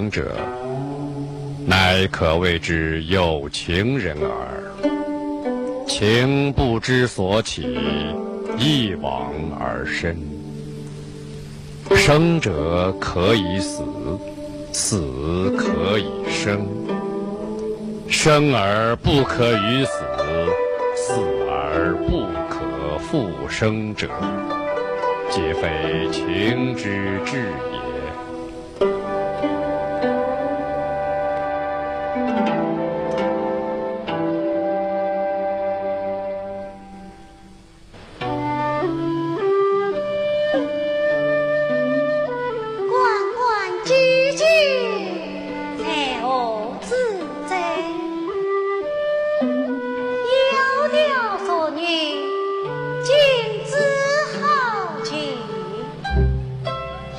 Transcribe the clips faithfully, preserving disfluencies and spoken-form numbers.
者，乃可谓之有情人耳。情不知所起，一往而深。生者可以死，死可以生，生而不可与死，死而不可复生者，皆非情之至也。 关关雎鸠，在河之洲。窈窕淑女，君子好逑。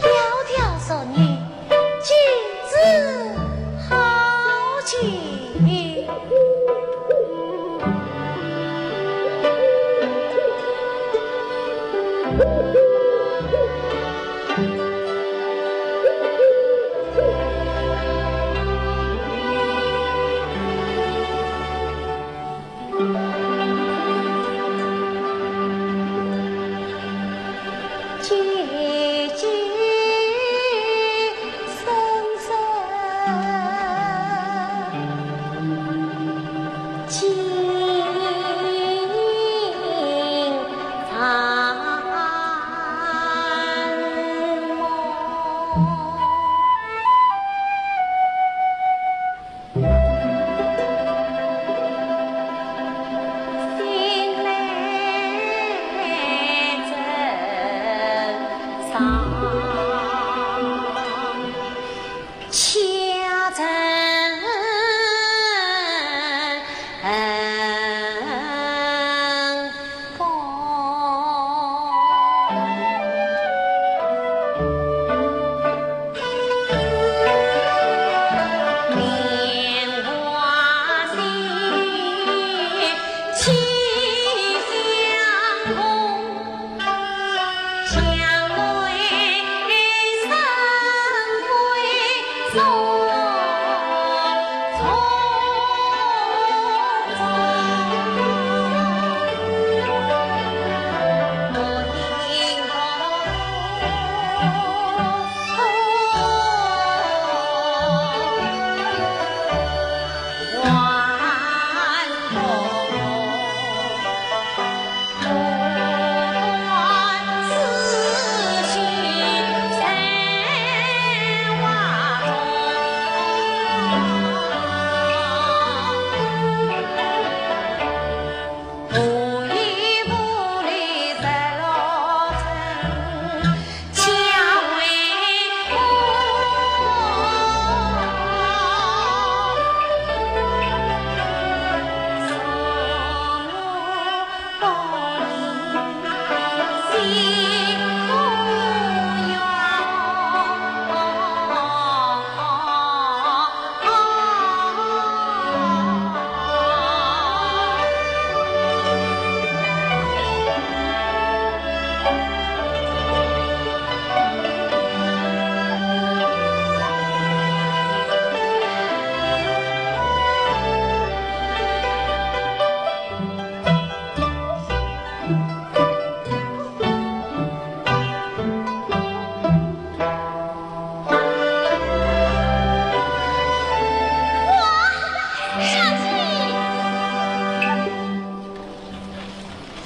窈窕淑女， 君子好逑。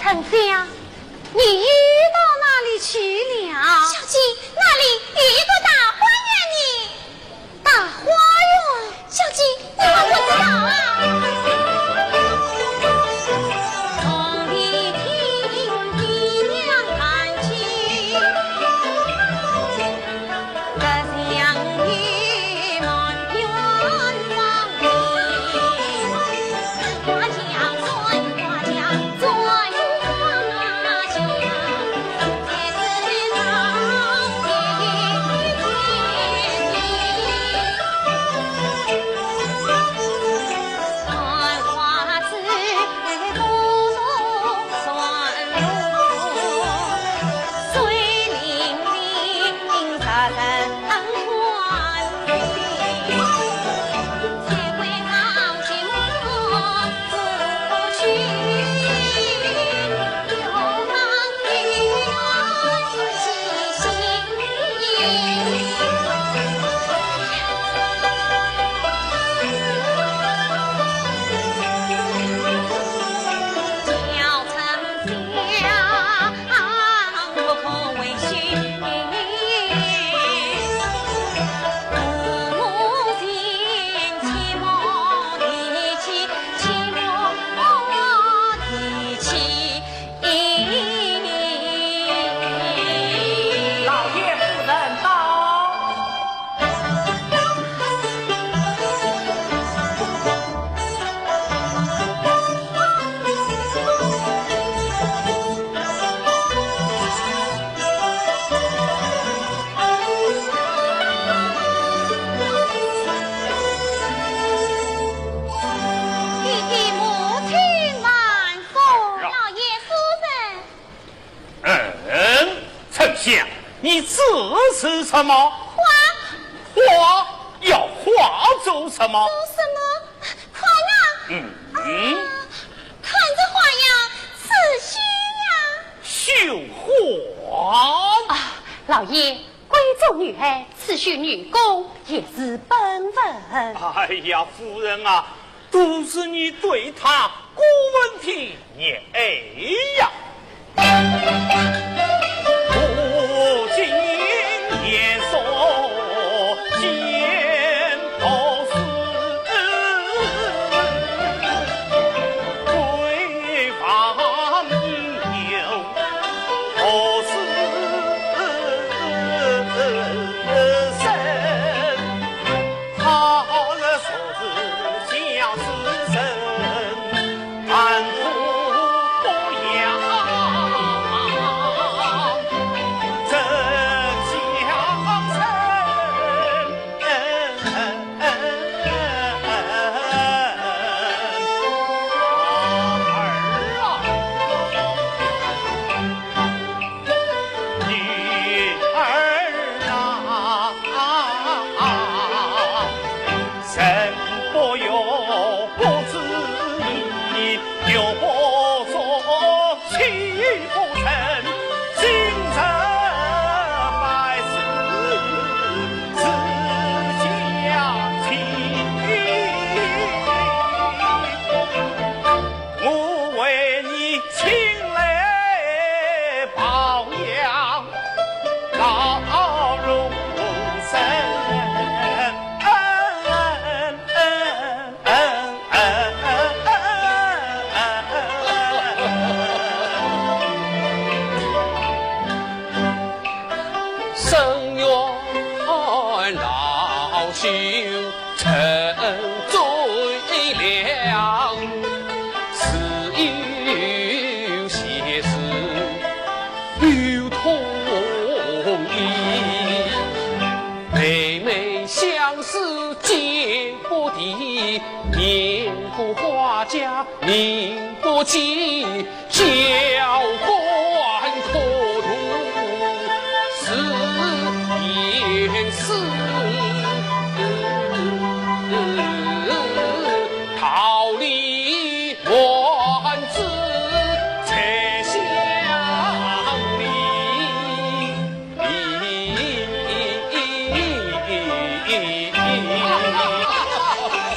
春香，你又到哪里去了？小姐，那里有一个大花园呢。 大花园？小姐，你还不知道啊？是什么？花。花？要花做什么？做什么？看啊！嗯。啊，看这花呀，刺绣呀。绣花？啊，老爷，闺中女爱，刺绣女工也是本分。哎呀，夫人啊，都是你对她过分的溺爱呀。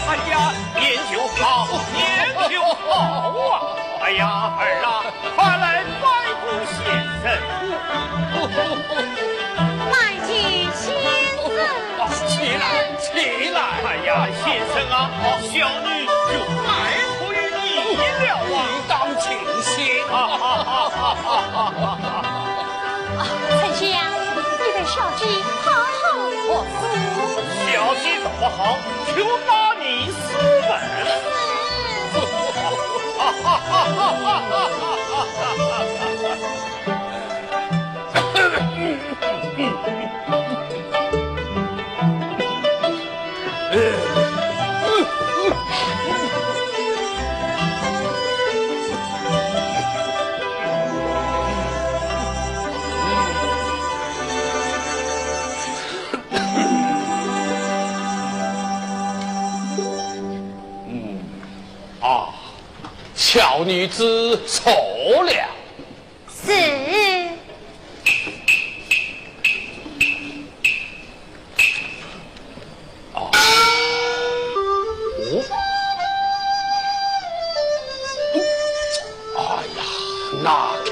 哎呀，年久好，年久好啊！哎呀，儿啊，快来拜见先生。拜见先生。起来，起来。哎呀，先生啊，小女就拜托于你了啊。你当尽兴啊。啊，丞相，你待小姐好好服侍。小姐怎么好？就拿你斯文。嗯，啊，小女子错了。是。哦。哦。哎呀，拿开。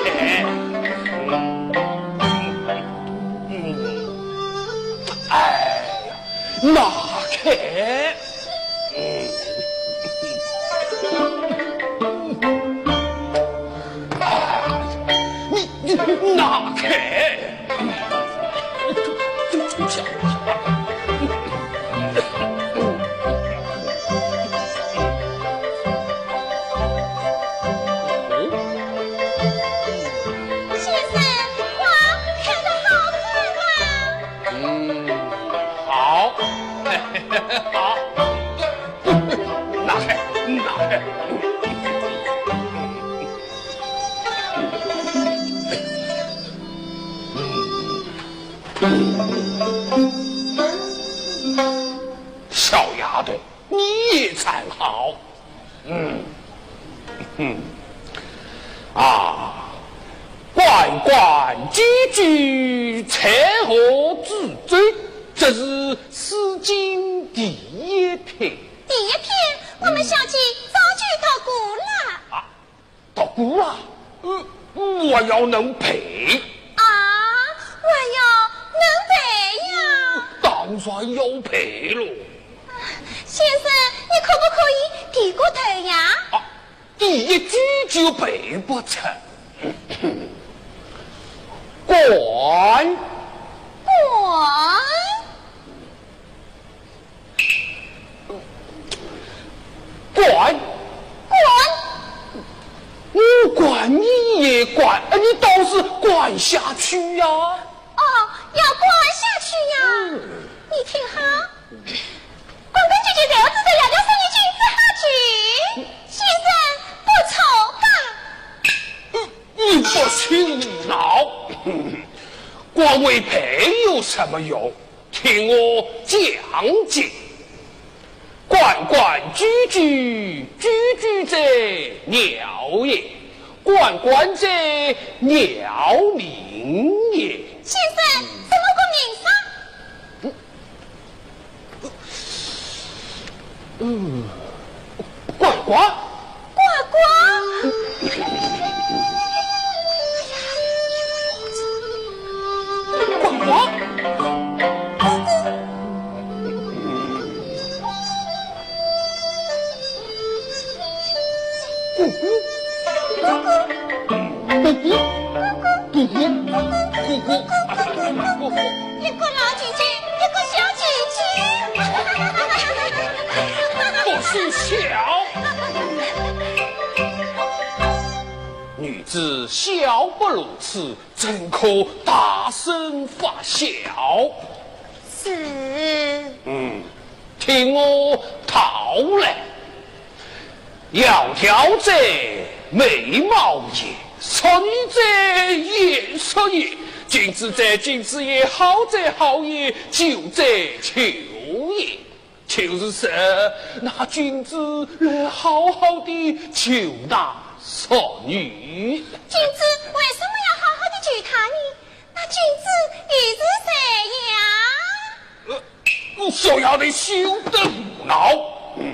嗯。哎呀，拿开。 你，你拿开！先生，花看得好看啊！嗯，好，好。 拿开，拿开。小丫头，你也站好。嗯，嗯，啊，关关雎鸠，在河之洲，这是诗经第一篇。第一篇，我们小姐早就读过了。啊，读过啊？呃，我要能背。啊，我要能背呀。当然要背喽。先生，你可不可以低过头呀？啊，第一句就背不成。关。关。关。关。我关你也关，呃，你倒是关下去呀。哦，要关下去呀。嗯。你听好，关关雎鸠，在河之洲，夜钓十二钧，只好雎。先生不错吧？你不许胡闹！光会背有什么用？听我讲解。关关雎鸠，雎鸠者，鸟也。关关者，鸟鸣也。先生，怎么个鸣法？ 嗯，关关。关关。关关。咕咕。咕咕。咕咕。咕咕。咕咕。咕咕。咕咕。 一个老姐姐，一个小姐姐。不许笑！女子笑不如此，怎可大声发笑？是。嗯，听我道来。 窈窕者，美貌也；淑女者，颜值也。君子者，君子也；好者，好也；醜者，醜也。就是说，拿君子来好好地求那淑女。君子为什么要好好地求她呢？那君子又是谁呀？ 呃，小丫头休得胡闹。嗯，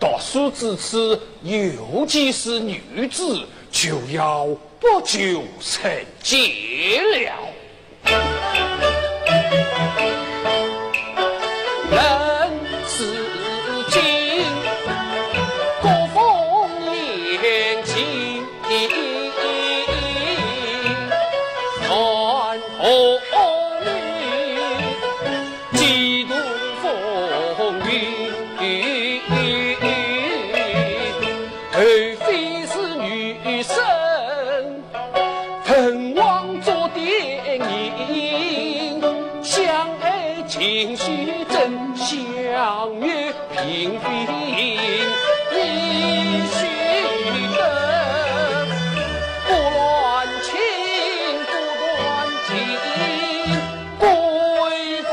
读书之处，尤其是女子，就要不求甚解了。人世间，各逢年纪， 看红绿，几度风雨。后非是女生，恨枉做爹娘，相爱情须真，相约 并非易取得，不乱情，不乱情，规规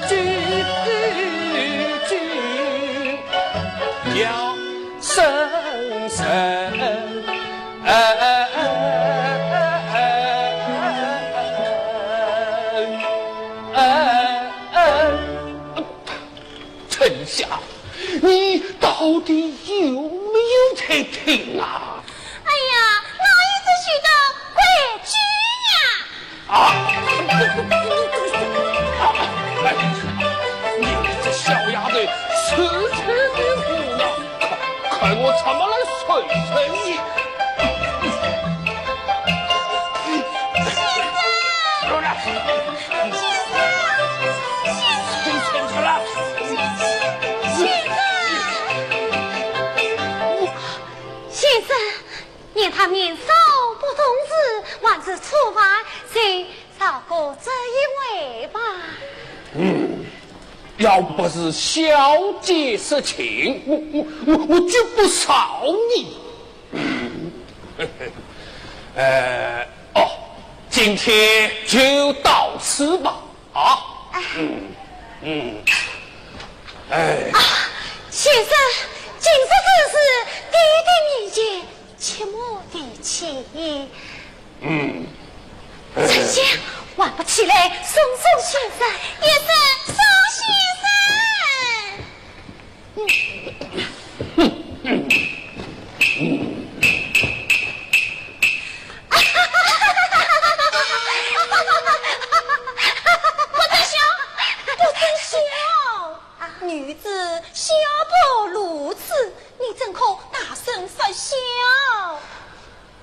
矩矩要生成。 丞相，你到底有没有在听啊？哎呀，老爷只许的规矩呀。啊！啊！哎呀，你这小丫头，实在的胡闹！ 看我怎么来说说你！先生！先生！先生！先生！先生！先生！先生！先生！念他年少不懂事，还是处罚谁 饶过这一回吧。嗯，要不是小姐说情，我，我，我，我绝不饶你。嗯，呃，哦，今天就到此吧。啊。嗯，嗯，哎。啊，先生，今日之事，爹爹面前切莫提起。嗯。哎。春香，还不起来，送送先生。也是，送先生。 不准笑，不准笑！女子笑不露齿，你怎可大声说笑？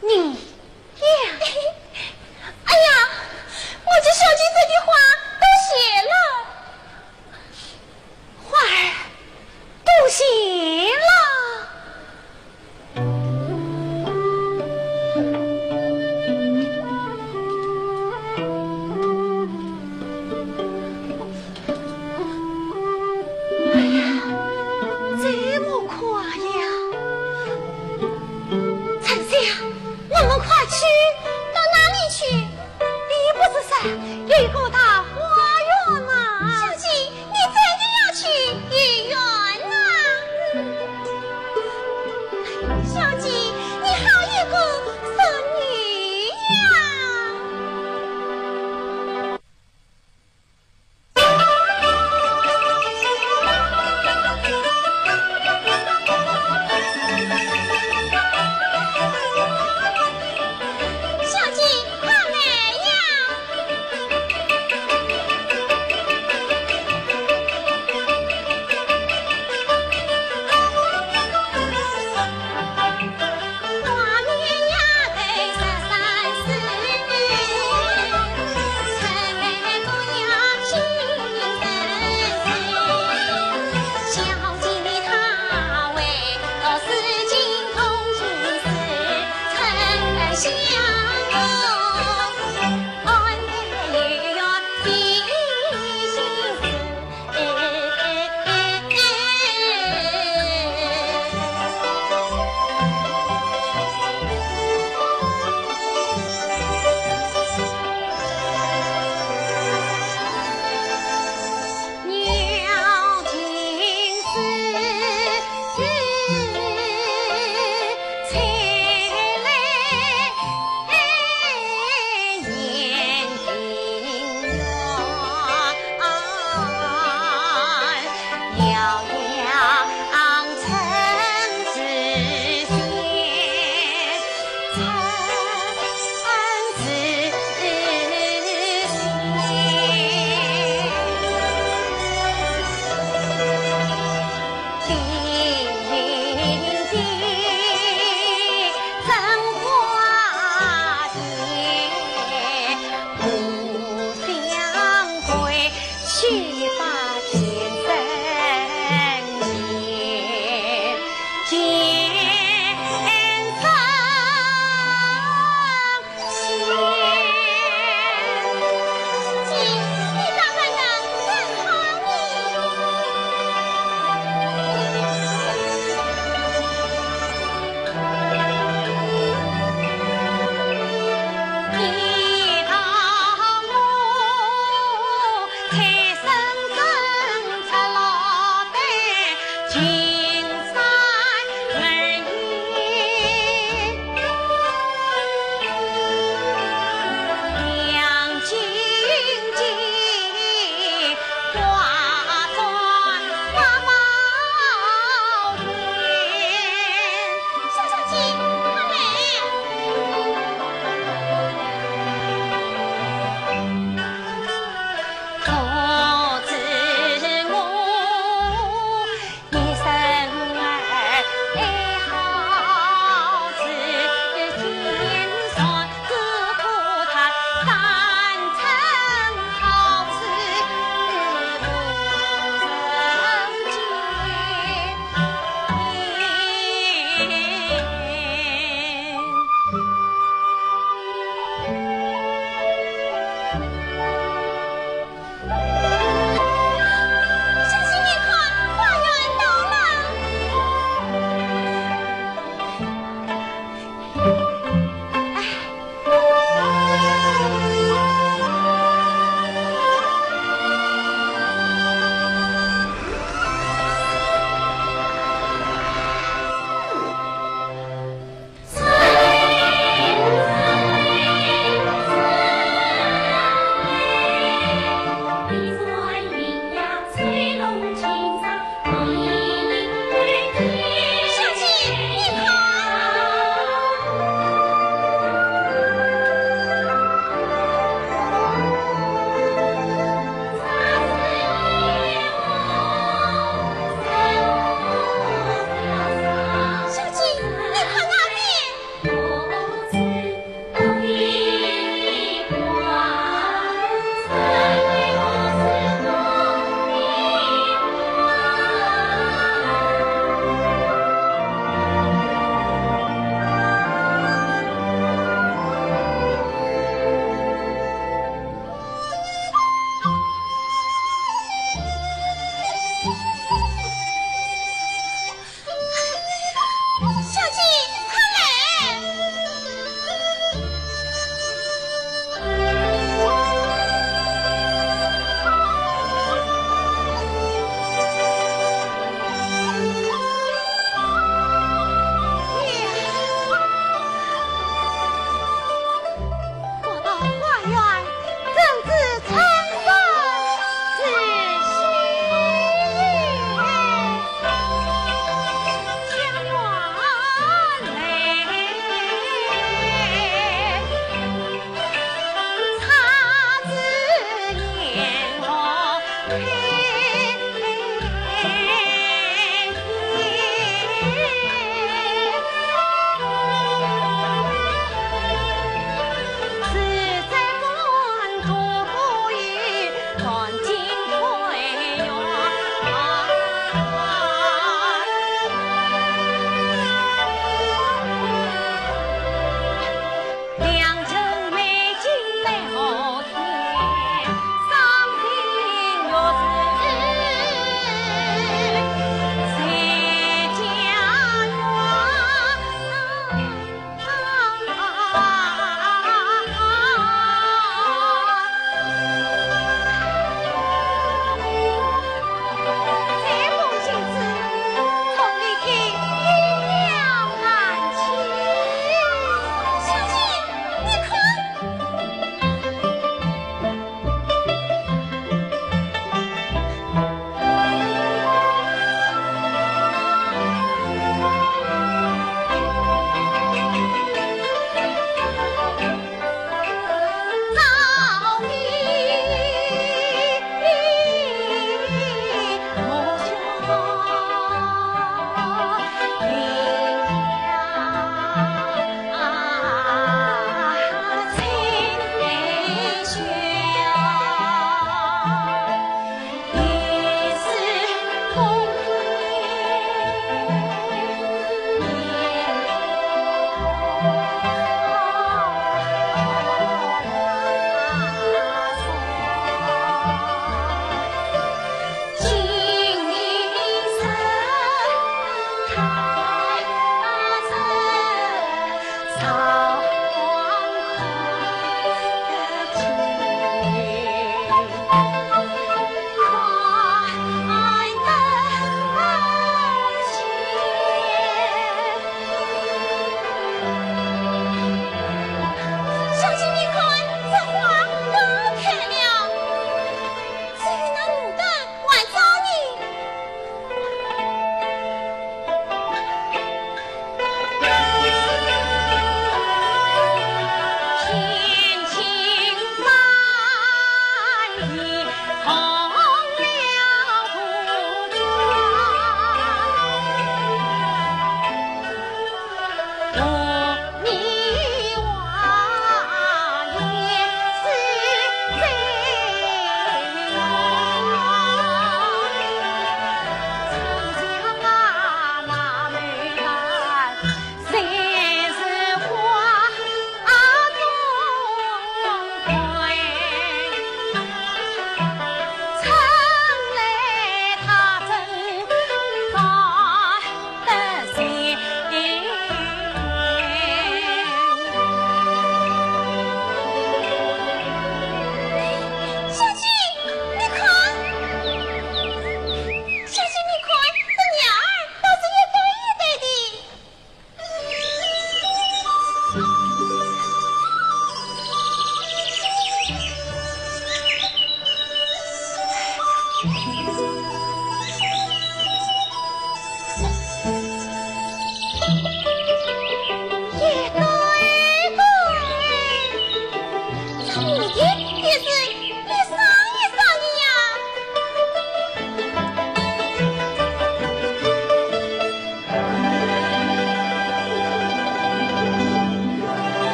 你呀，哎呀，我替小姐说的话多谢了。 花儿，多谢了。哎呀，这么快呀！春香，我们快去。到哪里去？ 你不是说有一个大花园吗？小姐，你真的要去游园呐？小姐，你好一个淑女呀！ 小姐，快来呀！小姐，快来！我到花园，怎知春风吹柳。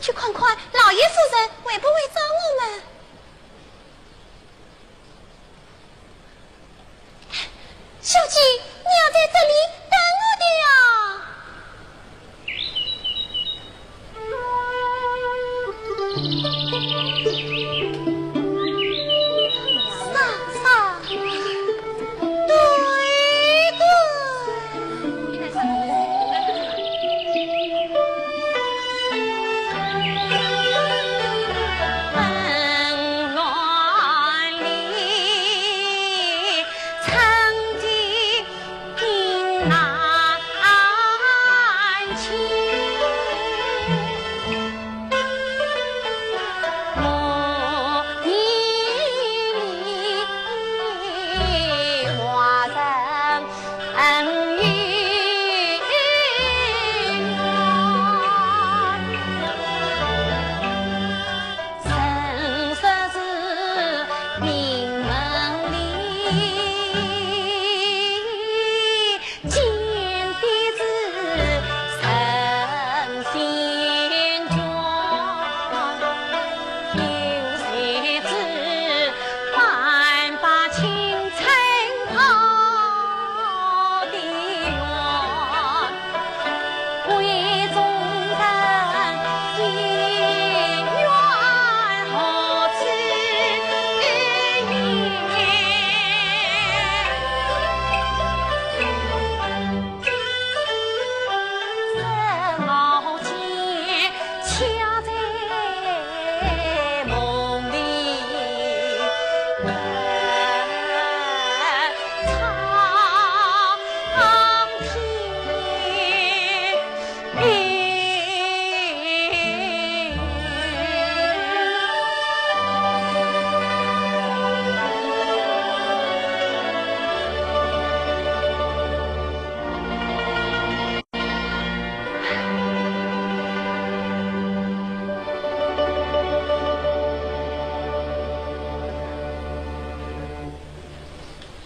去看看老爷夫人会不会找我们。小姐，你要在这里等我的呀。嫂嫂，对对。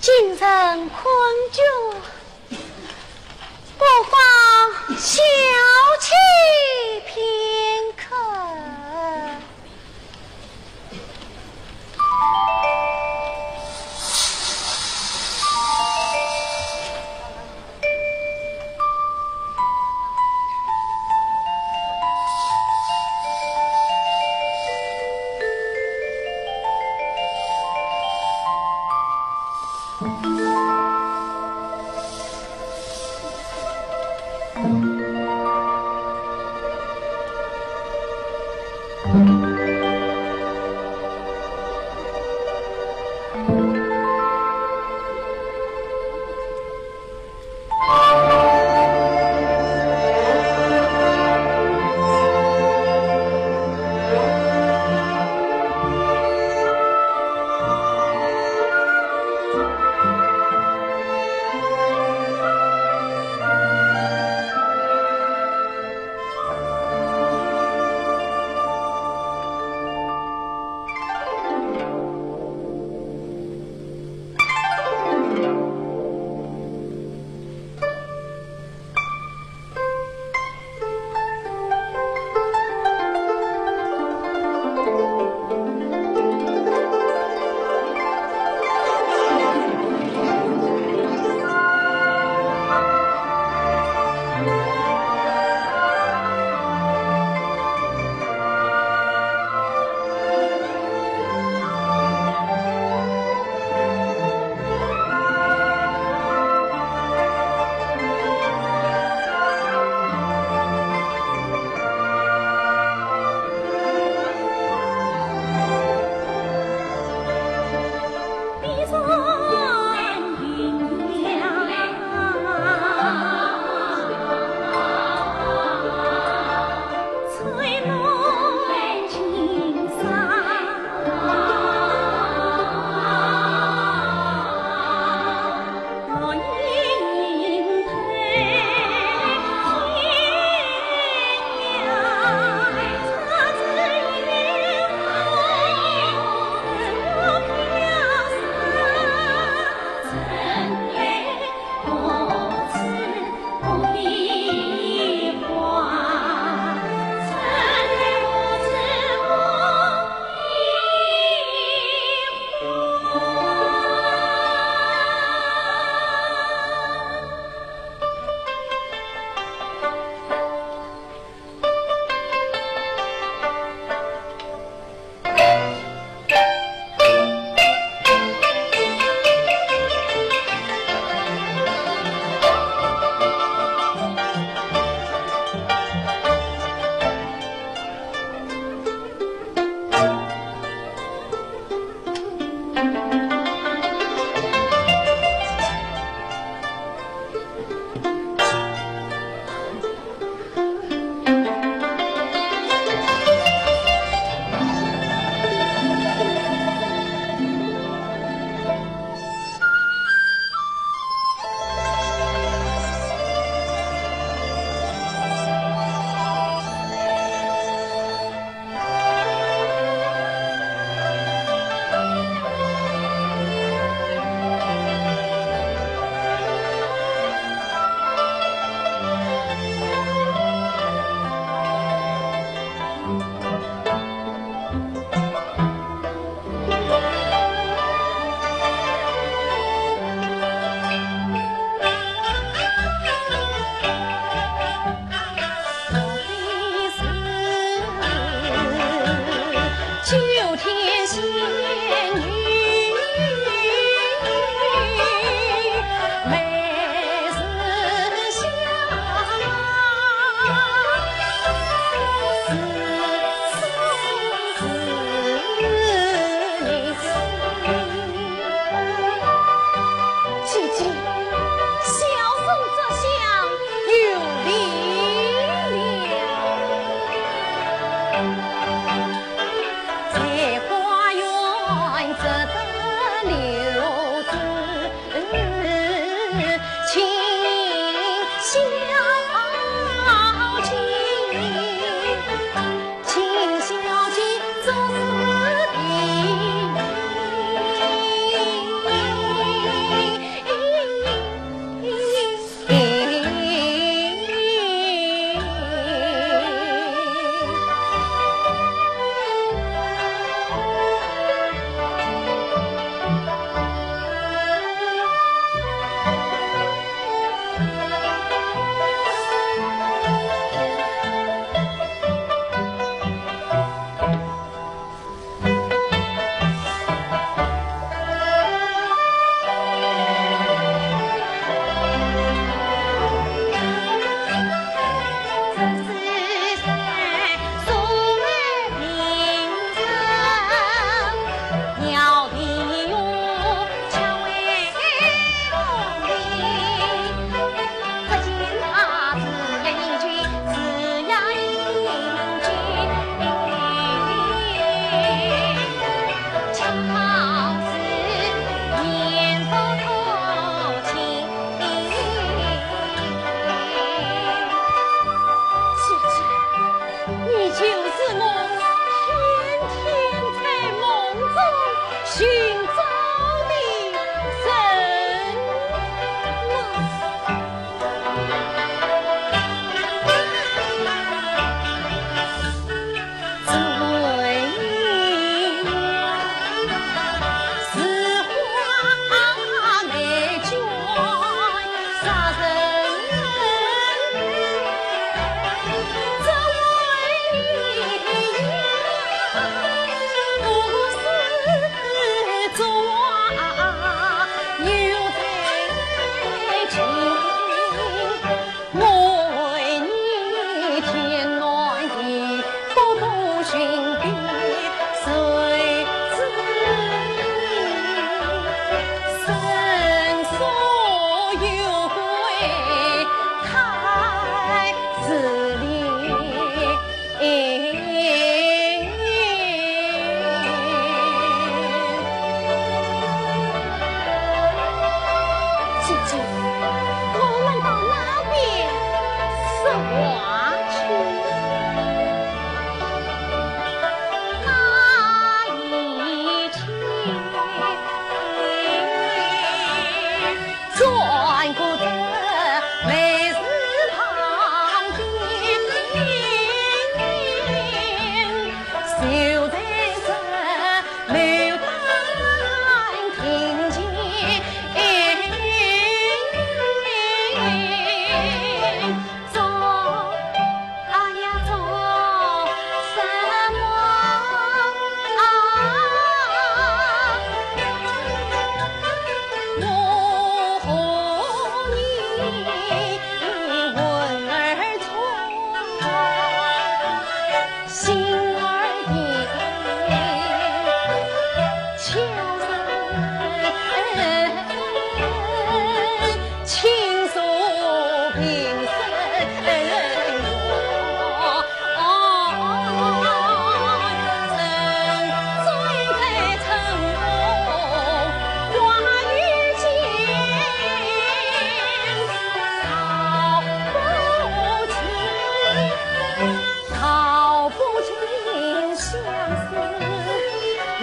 今日困局，不妨小憩片刻。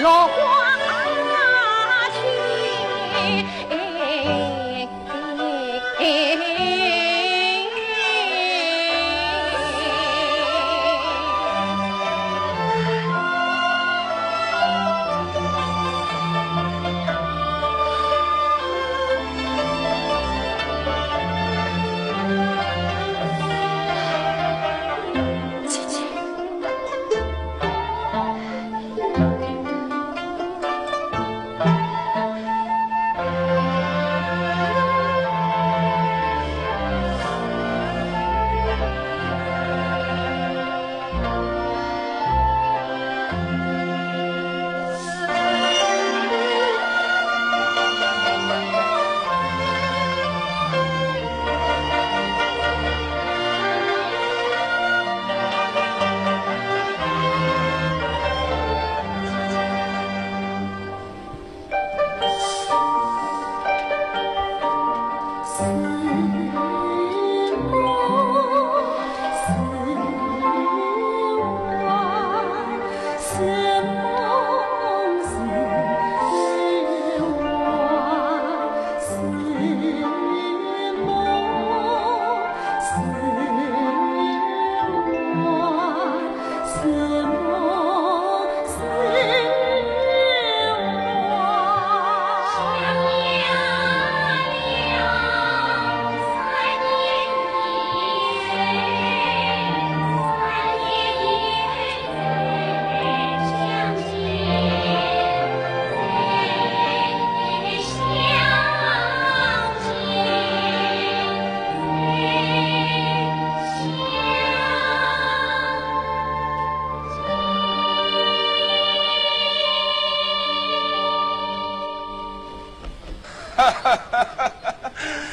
落花去。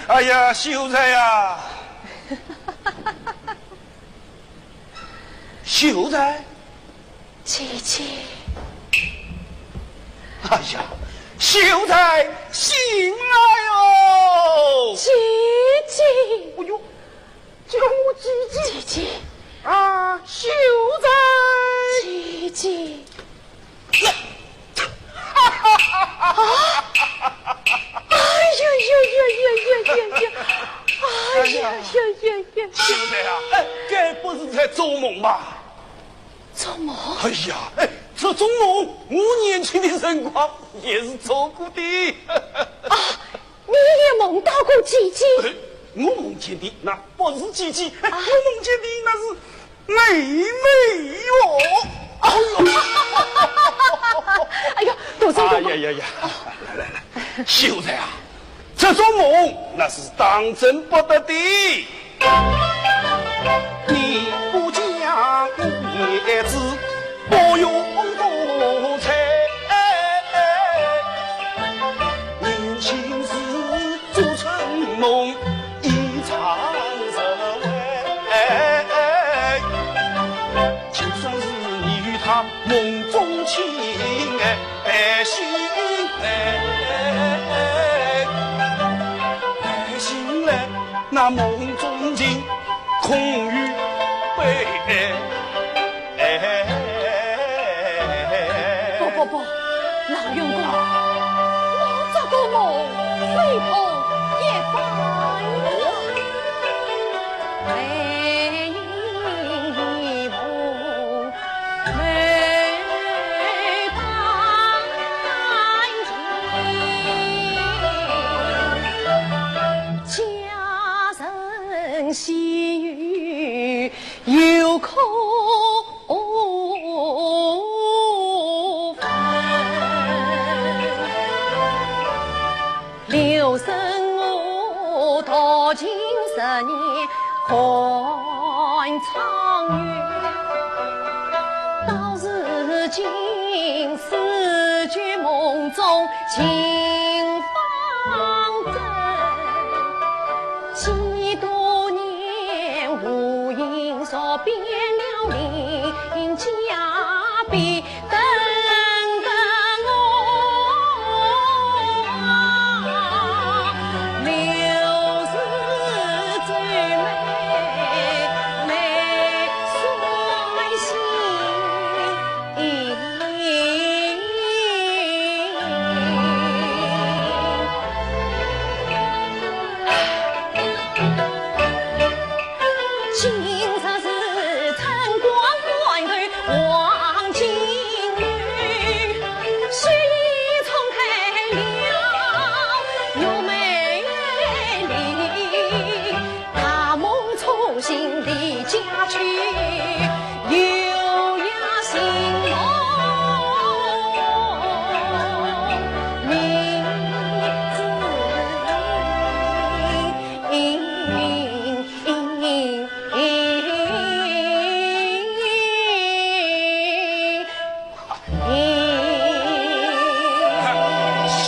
哎呀，秀才呀，秀才，姐姐。哎呀，秀才，醒来哟！姐姐。哎呦， 叫我姐姐。姐姐。啊，秀才。姐姐。哎呀呀呀呀呀呀呀！哎呀呀呀呀呀！秀才啊，哎，该不是在做梦吧？做梦？哎呀，哎，这种梦，我年轻的辰光也是做过的。啊， 你也梦到过姐姐？哎，我梦见的那不是姐姐，哎，啊。我梦见的那是妹妹哟。哎呦，哎呦，多谢多谢。哎呀呀呀，来来来，秀才啊，这种梦那是当真不得的。你不讲我也知，不用多猜。年轻时 做春梦，一场实回。就算是你与他梦中情，哎，醒来，哎，醒来，那梦中情空余悲哀。 不不不，老员外，我这个梦非同一般呀。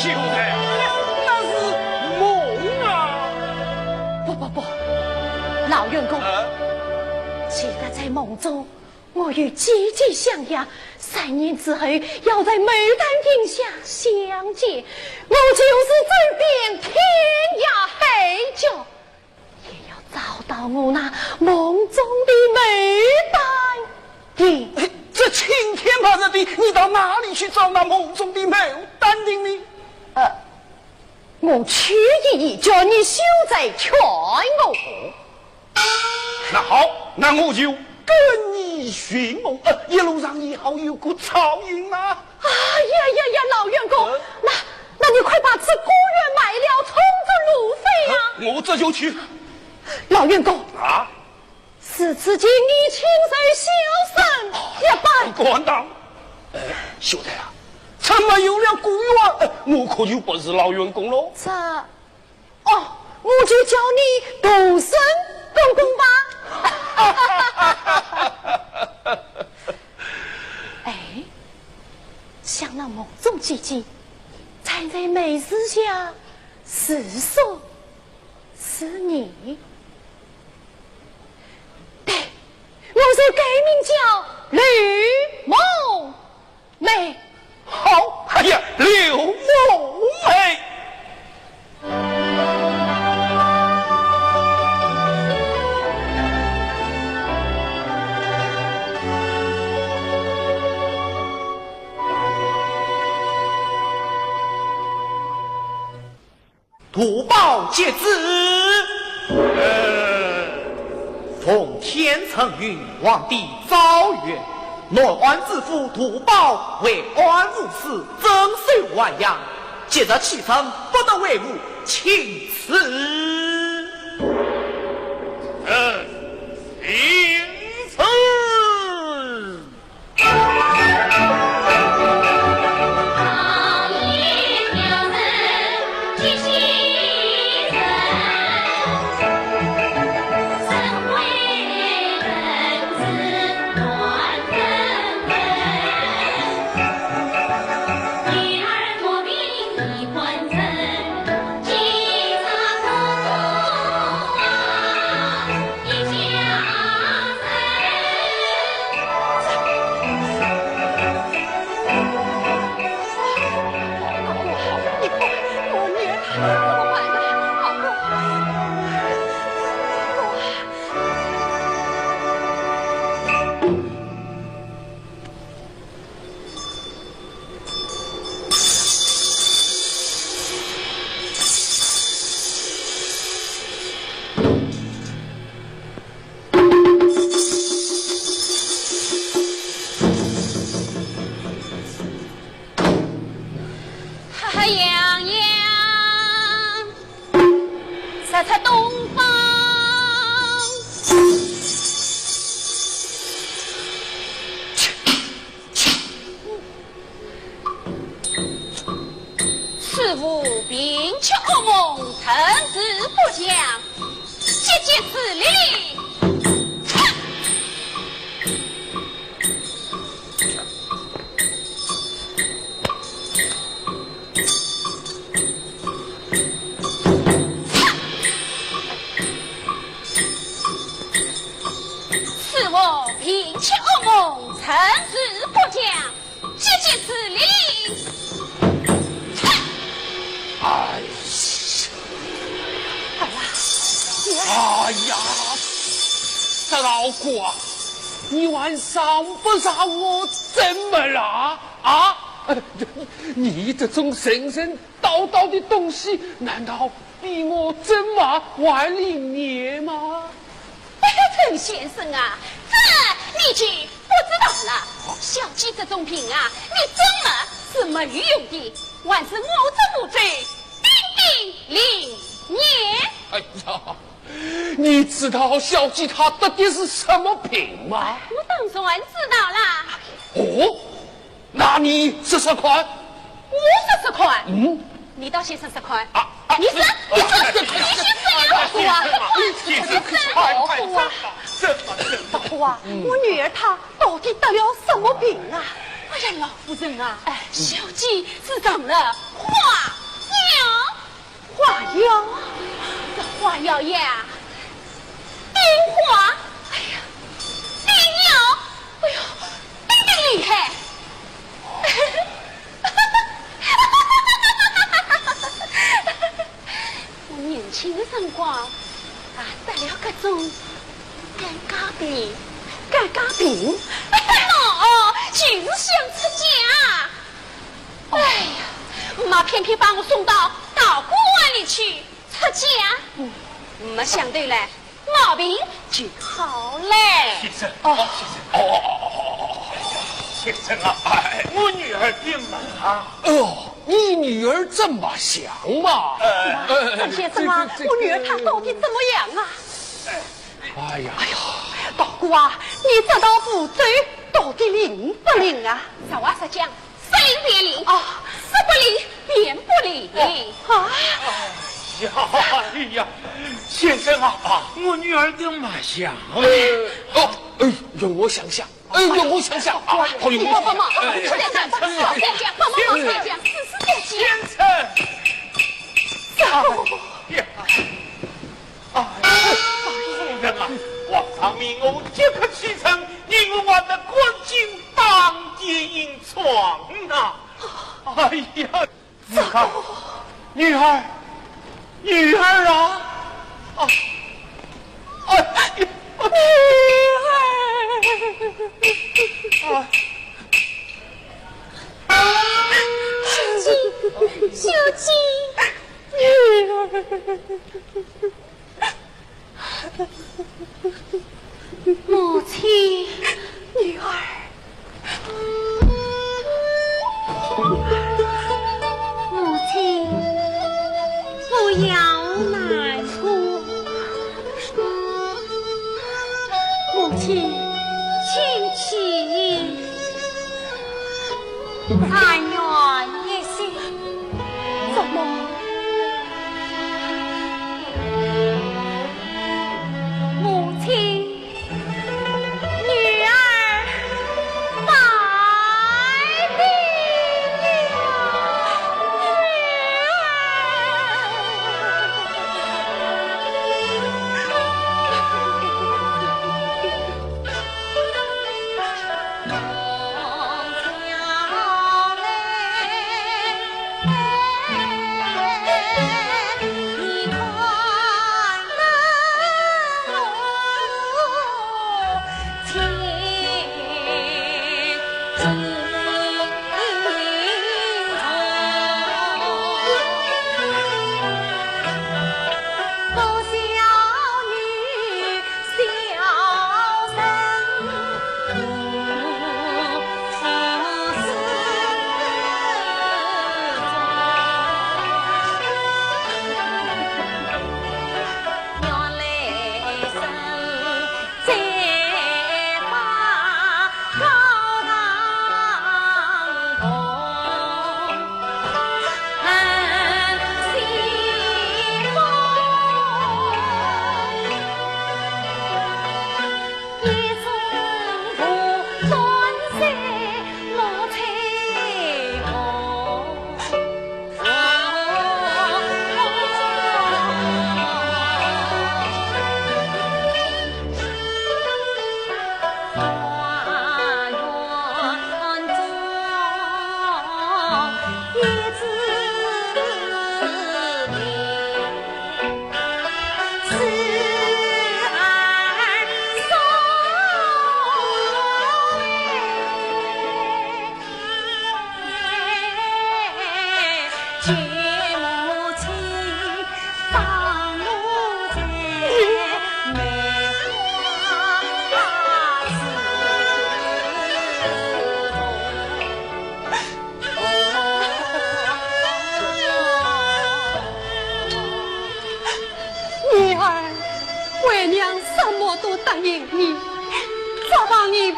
秀才，那是梦啊！不不不，老员工，啊？记得在梦中，我与姐姐相约，三年之后要在牡丹亭下相见，我就是走遍天涯海角， 也要找到我那梦中的牡丹亭。哎，这青天白日的，你到哪里去找那梦中的牡丹亭呢？呃，我去一一叫你休再劝我。那好，那我就跟你寻梦。呃，一路上也好有个照应啊。 哎呀呀呀，老员工，呃？那，那你快把这果园卖了，充作路费呀。呃，我这就去。老员工，啊？如此情你请受小生一拜。敢当。呃，秀才啊，这没有了果园，呃，我可就不是老员工喽。这 哦，我就叫你独身公公吧。哎，想那梦中姐姐，站在梅树下，是说是你？对，我就改名叫刘梦 梅。好，哎呀，刘梦梅。图报接旨。呃。奉天承运，皇帝诏曰：南安知府图报为安无事，镇守淮阳，即日启程，不得违误，请赐。呃，请赐。哈哈，洋洋，直出东方。 此物平却噩梦，成事不祥，急急处理。此物平却噩梦，成事不祥， 急急处理。哎呀！哎呀！哎呀！这老虎啊，你还赏不赏我怎么了？啊？你这种神神 叨叨的东西，难道比我镇马还灵验吗？哎，陈先生啊，这你就不知道了。小姐这种病啊，你怎么是没有用的，还是我这步驟顶顶灵验。哎呀，你知道小姐她得的是什么病吗？我当然知道啦。哦，那你说说看。我说说看？嗯。你倒先说说看。啊，啊，你说，啊，你说，啊，你先说呀，大哥啊，你先说呀，大哥啊。大哥啊，我女儿她到底得了什么病啊？哎呀，老夫人啊，哎，小姐是上了化药。 化药？这化药呀，顶化，哎呀，顶药，哎呦，顶顶厉害。我年轻的辰光啊，得了这种尴尬病。尴尬病？哦，就是想出家。 哎呀，妈偏偏把我送到道观里去出家，没想到嘞，毛病就好嘞。先生，哦，先生，哦，先生啊，哎，我女儿病了啊。哦，你女儿这么想嘛？呃，呃，先生啊，这个，这个，我女儿她到底怎么样啊？哎呀，哎呦，道姑啊，你这趟步走到底灵不灵啊？实话实讲， 说灵便灵，哦，说不灵便不灵。哦。啊？哎呀，哎呀，先生啊，啊，我女儿的脉象。呃，哦，哎，容我想想，哎，容我想想啊，好容易。帮忙，帮忙，再讲，再讲，帮忙，再讲，再讲，再讲，再讲。先生。哎呀。 啊，夫人啊，皇上命我即刻启程，与我还的官军打点银矿呐。哎呀，你看，女儿，女儿啊，啊，哎呀，女儿，啊。小姐，小姐。 母亲。女儿。母亲，不要难过。母亲，请起。 但愿一息。怎么？母亲，女儿百病了。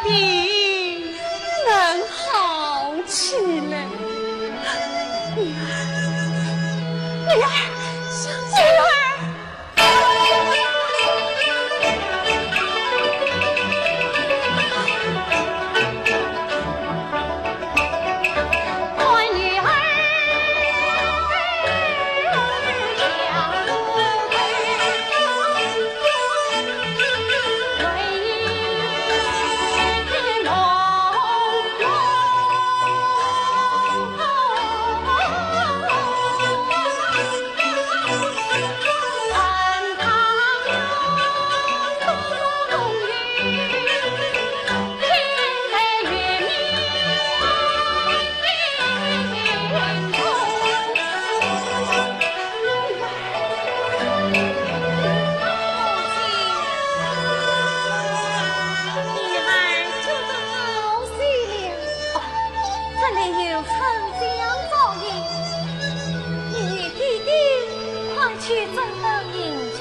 病能好起来。女儿，女儿，女儿。女儿就早些了。哦，这里有春香照应，你与爹爹快去准备行装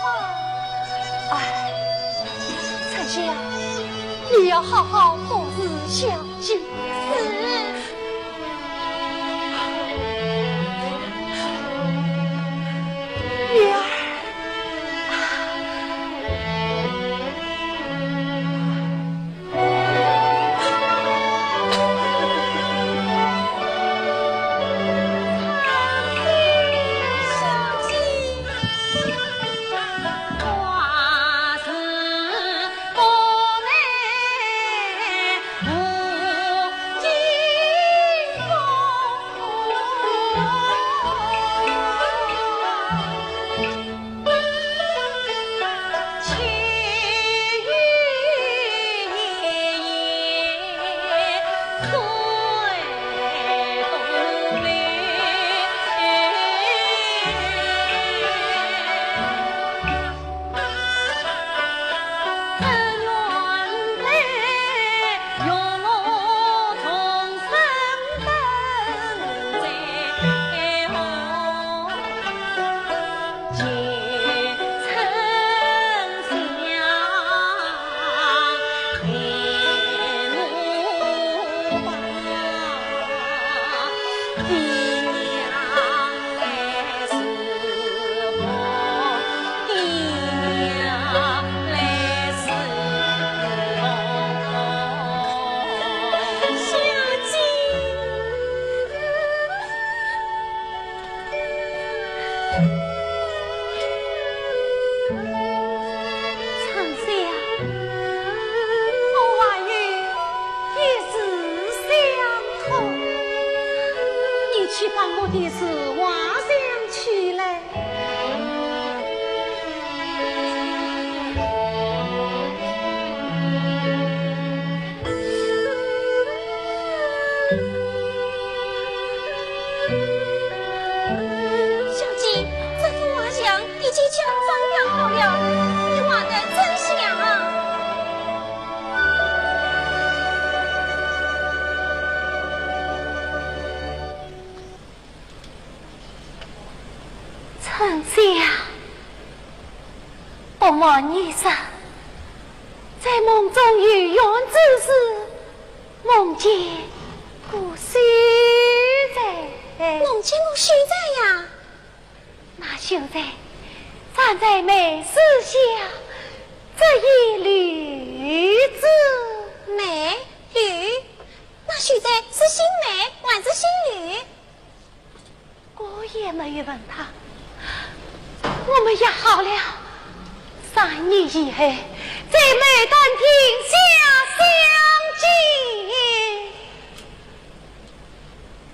吧。哎，春香，你要好好服侍小姐。是。 春香，我还有一事相托，你去把我的书画想起来。 小姐，这幅画像已经叫张扬好了，你画得真像啊。 春香，不瞒你说，在梦中游园之时，梦见顾秀才。梦见顾秀才呀？那秀才站在梅树下，执一绿珠。梅？绿？那秀才是姓梅还是姓绿？ 我也没有问他。我们约好了，三年以后在牡丹亭下相见。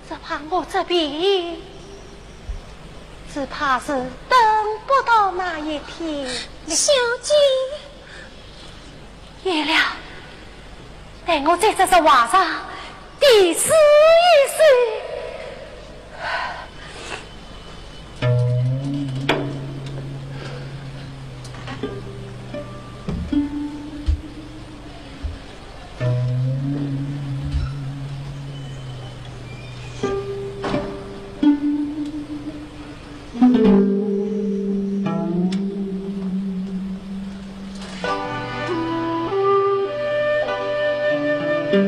只怕我这病，只怕是等不到那一天了。小姐。 罢了，待我在这幅画上题诗一首。京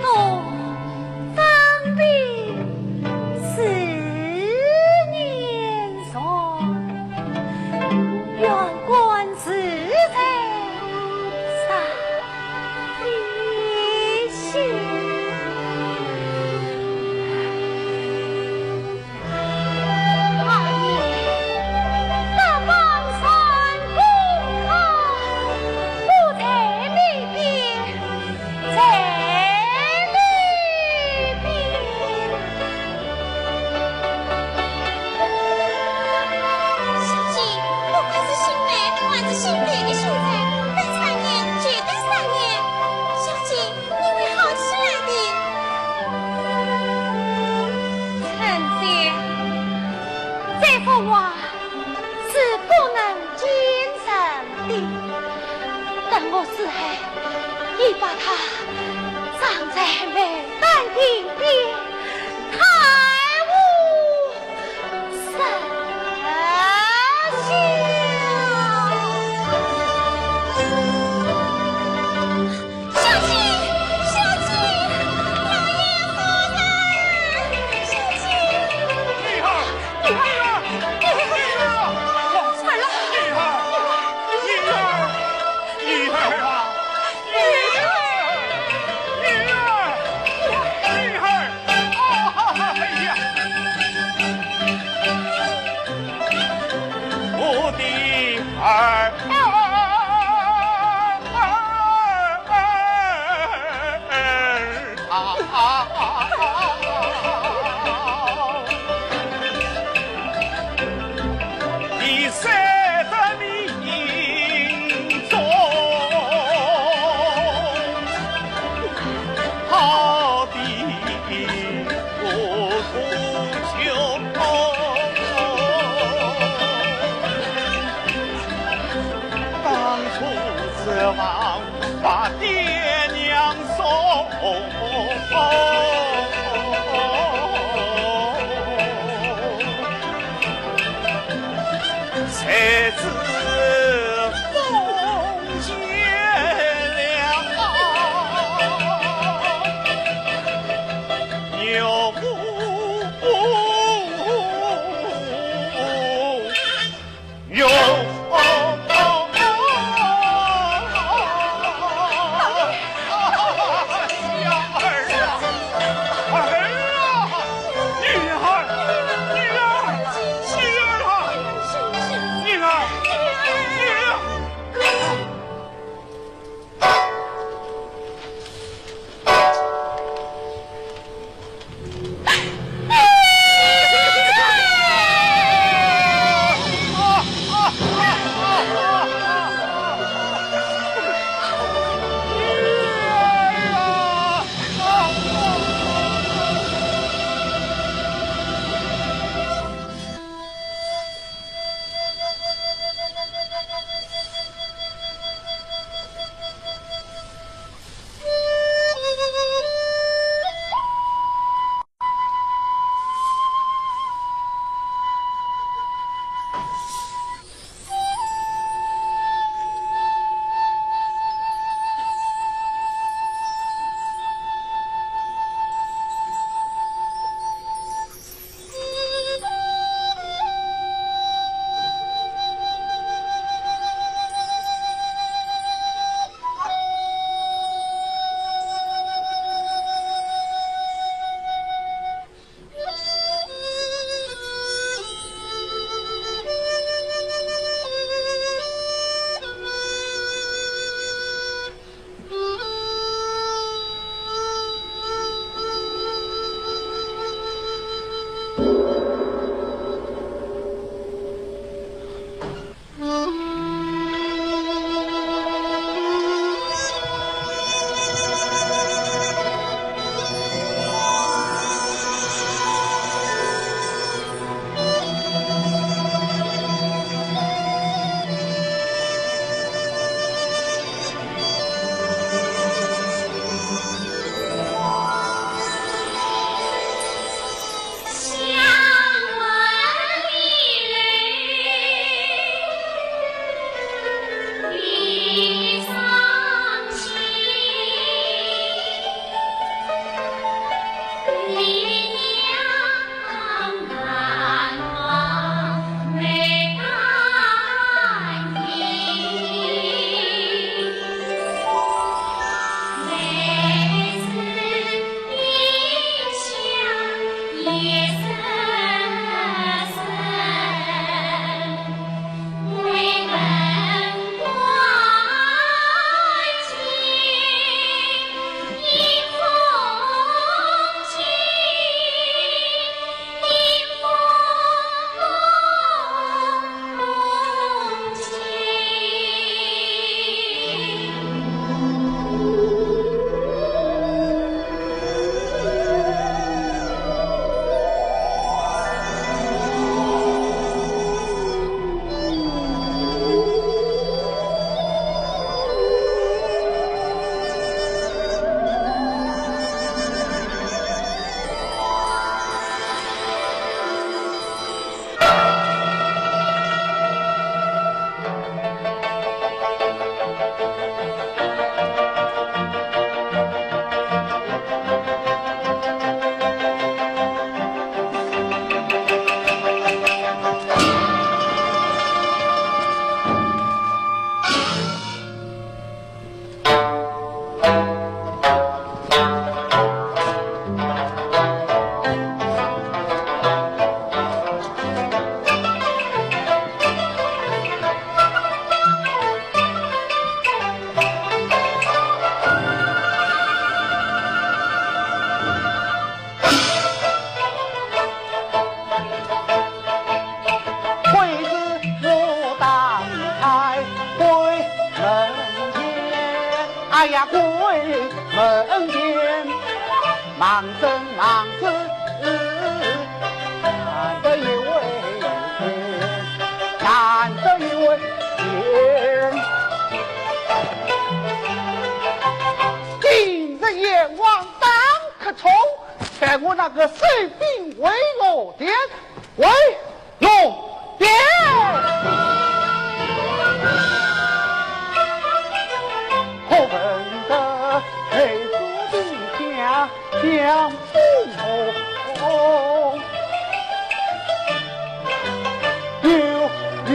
东张兵十年前，愿官住在山里去。 二爷，得封山公侯，不在里边，在里边。小姐，不管是姓梅还是姓李的秀才，每三年就得三年。小姐， 你会好起来的。春姐，这幅画是不能见人的，等我死后，你把它葬在牡丹亭边，太无 小姐，小姐，老爷夫人，小姐。女儿，女儿，女儿，女儿，女儿，女儿啊，女儿，女儿，女儿。 哎呀！我的儿啊，你睡得你 中，好比我苦秋。当初指望把爹娘送忙中忙中，难得一回，难得一回。今日阎王打瞌错，待我那个收兵回洛店。 喂，路边。可闻得配夫的家乡父母，有女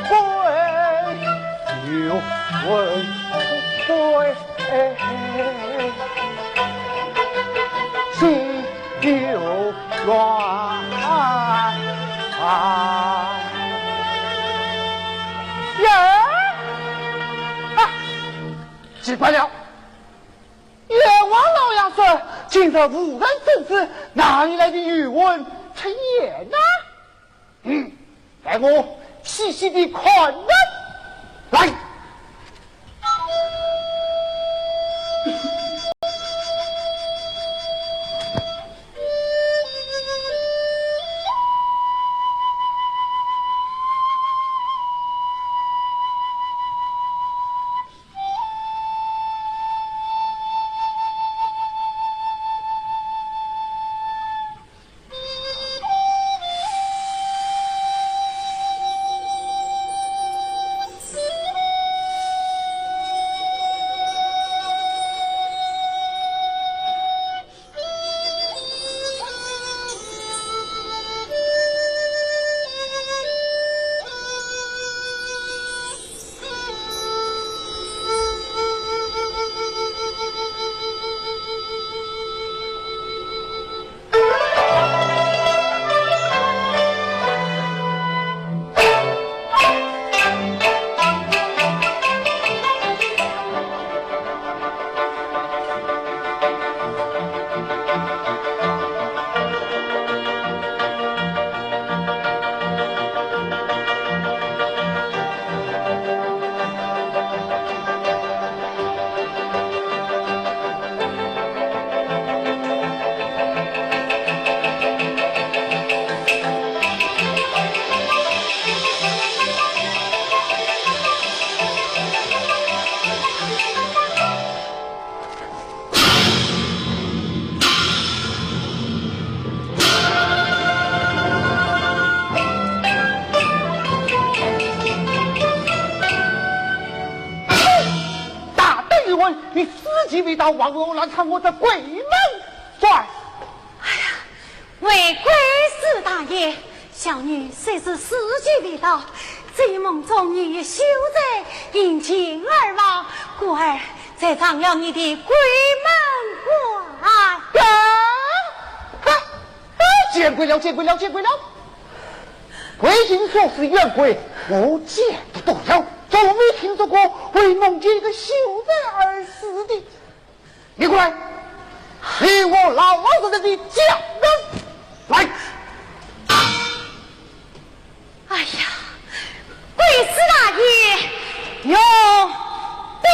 归，有魂归。 心有乱。呀！啊，奇怪了，阎王老爷说，今日无人生事，哪里来的游魂出现呢？ 嗯，待我细细地看看。来。大胆一问，你死期未到，为何来探我这闺门缝？哎呀， 为贵司大爷，小女虽是死期未到，在梦中你又羞得迎亲而望，故而才上了你的闺门关。啊！啊！见鬼了，见鬼了，见鬼了！贵人所说的冤鬼，我见得多了，从未听说过会梦见一个秀才而死的。 你过来，与我老老实实地讲来。哎呀，贵司大爷，有禀。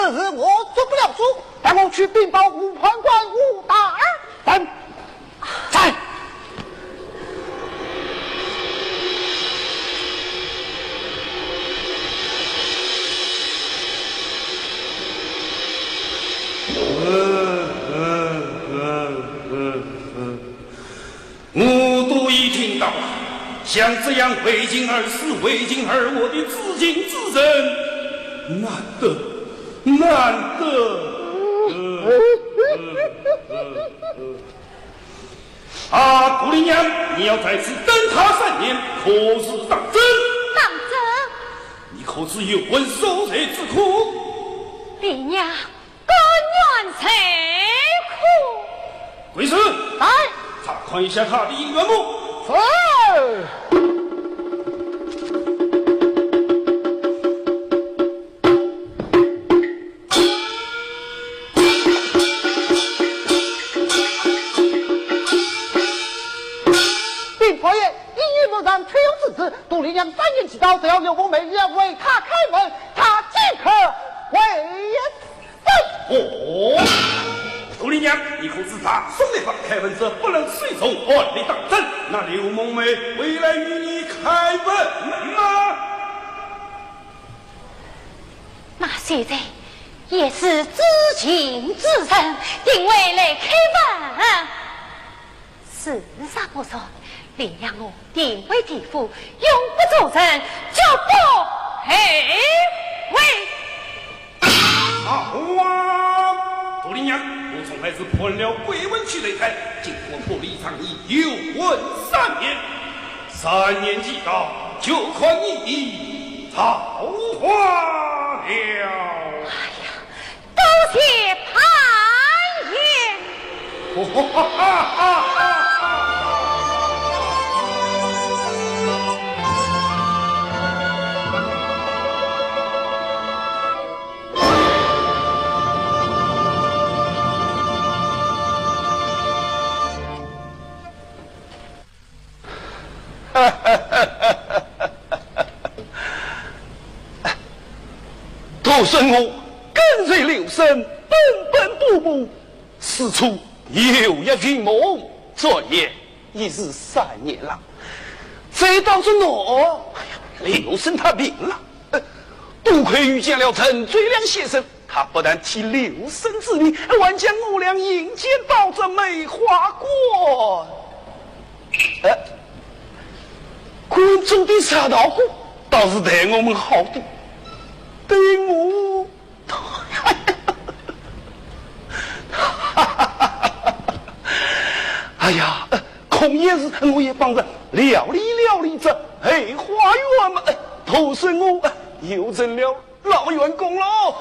此事我做不了主，待我去禀报吴判官、吴大人。在，在。我都已听到了，像这样为情而死、为情而活的知情之人，难得，难得。啊，杜丽娘，你要在此等他三年，可是当真？当真。你可知冤魂所在之处？丽娘， 甘愿受苦。贵人，来，查看一下他的冤目。是。禀报爷，依于末将确有此事，杜丽娘三年即到，只要刘凤梅愿为她开门，她即可为 哦，杜丽娘，你可知大宋律法开门者不能随从，按律当真。那刘凤梅会来与你开门吗？那秀才也是知情之人，定会来开门。 是啥不说，连夜我定为地府，永不做人，绝不后悔。啊，杜丽娘，我从来是判了鬼魂去擂台，经过破例场，你幽魂三年，三年既到，就看你的造化了。哎呀， 多谢判爷。杜生，我跟随刘生奔奔波波，四处游历寻梦，转眼已是三年了。再到这喏，哎呀，刘生他病了，呃，多亏遇见了陈最良先生， 他不但替刘生治病，还将我俩引荐到这梅花观。呃，观中的石道姑倒是待我们好的，对我，哎呀，呃，空闲时我也帮着料理料理这后花园嘛，呃，倒是我，呃，又成了 老员工喽。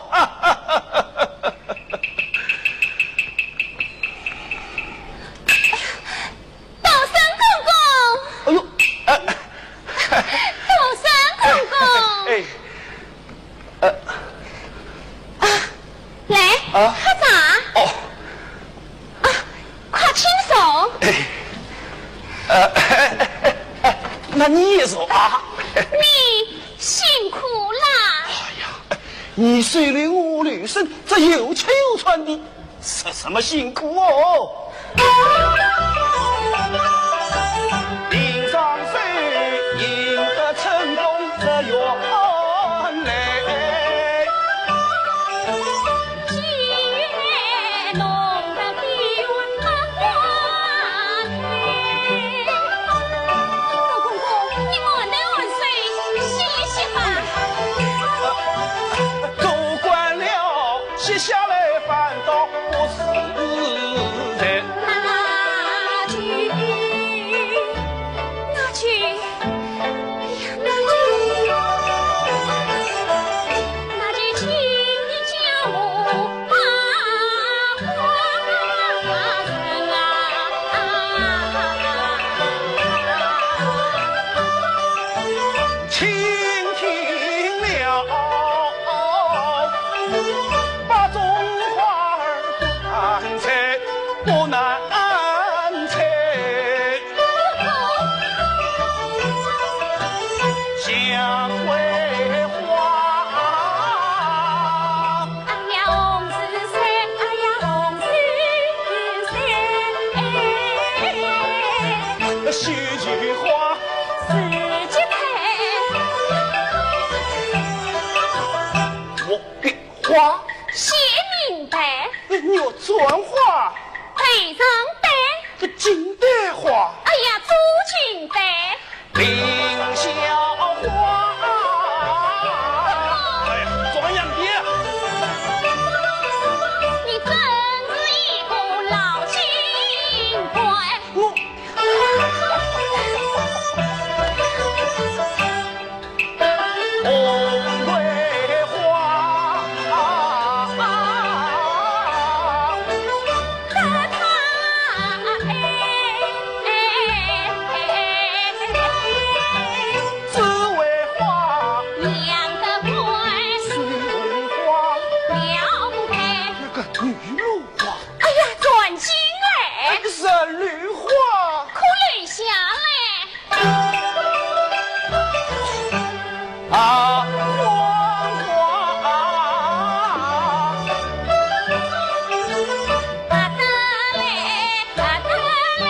杜生公公。哎呦，呃，杜生公公。哎，呃，啊，来，啊，喝茶。哦。啊，快请坐。哎，呃，哎，哎，哎，那你也坐啊。你 辛苦啦。哎呀，你收留我刘生，这又吃又穿的，说什么辛苦哦？老公公，你慢慢安睡，歇一歇吧。做官了，歇下来反倒不是人。那就，那就花，谢明丹，玉簪花，配人丹，这金丹花。哎呀，做金丹。凌霄花。哎呀，庄杨爹。你真是一个老金官。我。 红梅花，紫薇花，两个官，水红花，两个。那个女奴花。哎呀，转进来。那个神女花。可留下来。 啊，我啊，啊，得嘞，啊，得嘞，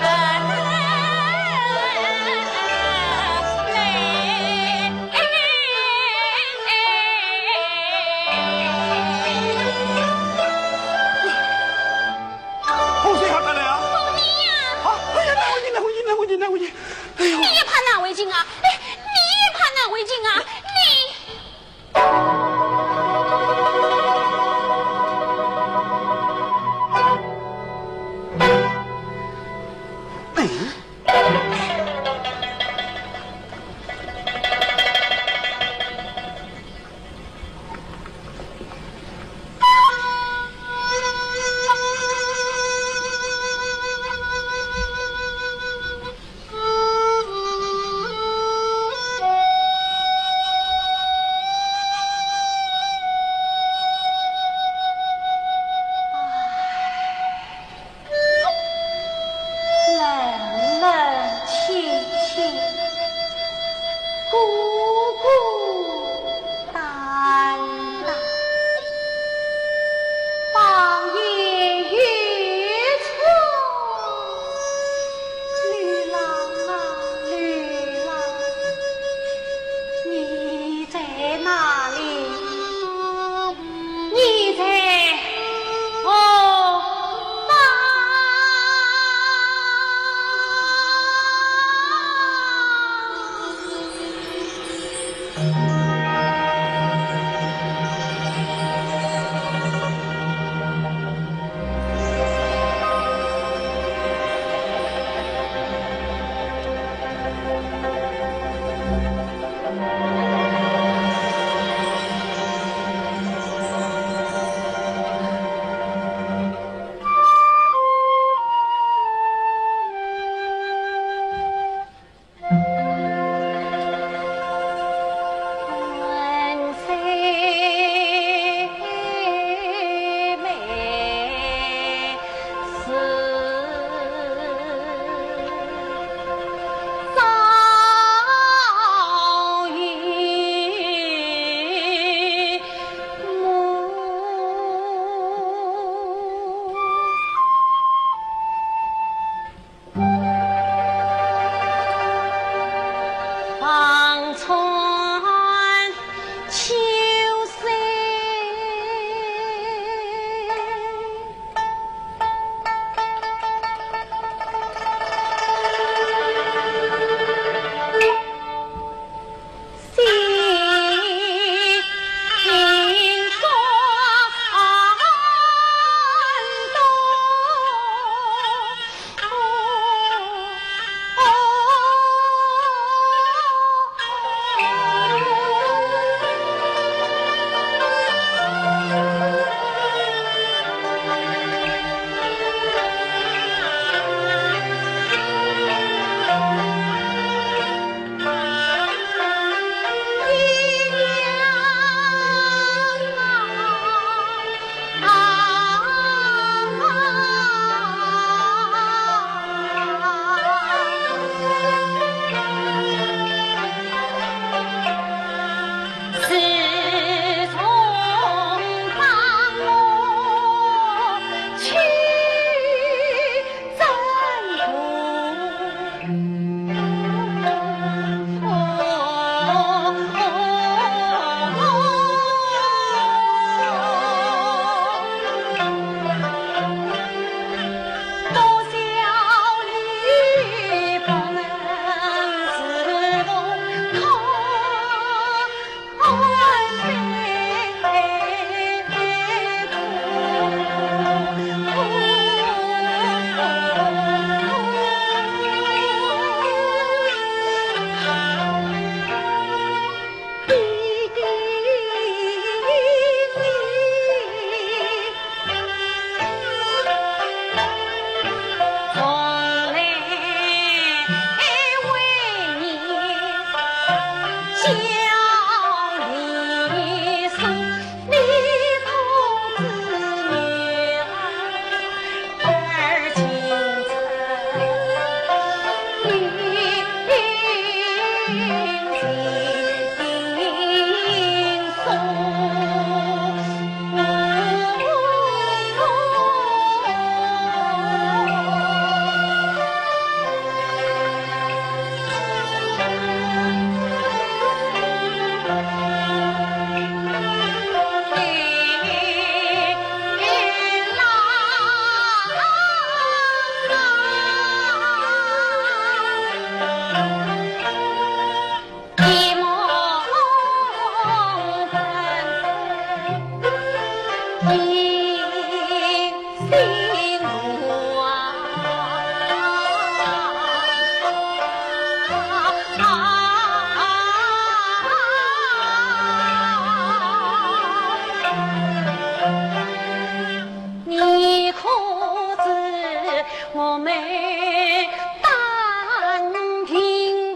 啊，得嘞。红梅花得嘞啊？红梅呀！啊，哎呀，难为情，难为情，难为情，难为情。 哎呦，你也怕难为情啊？哎，你也怕难为情啊？你。哎。丹亭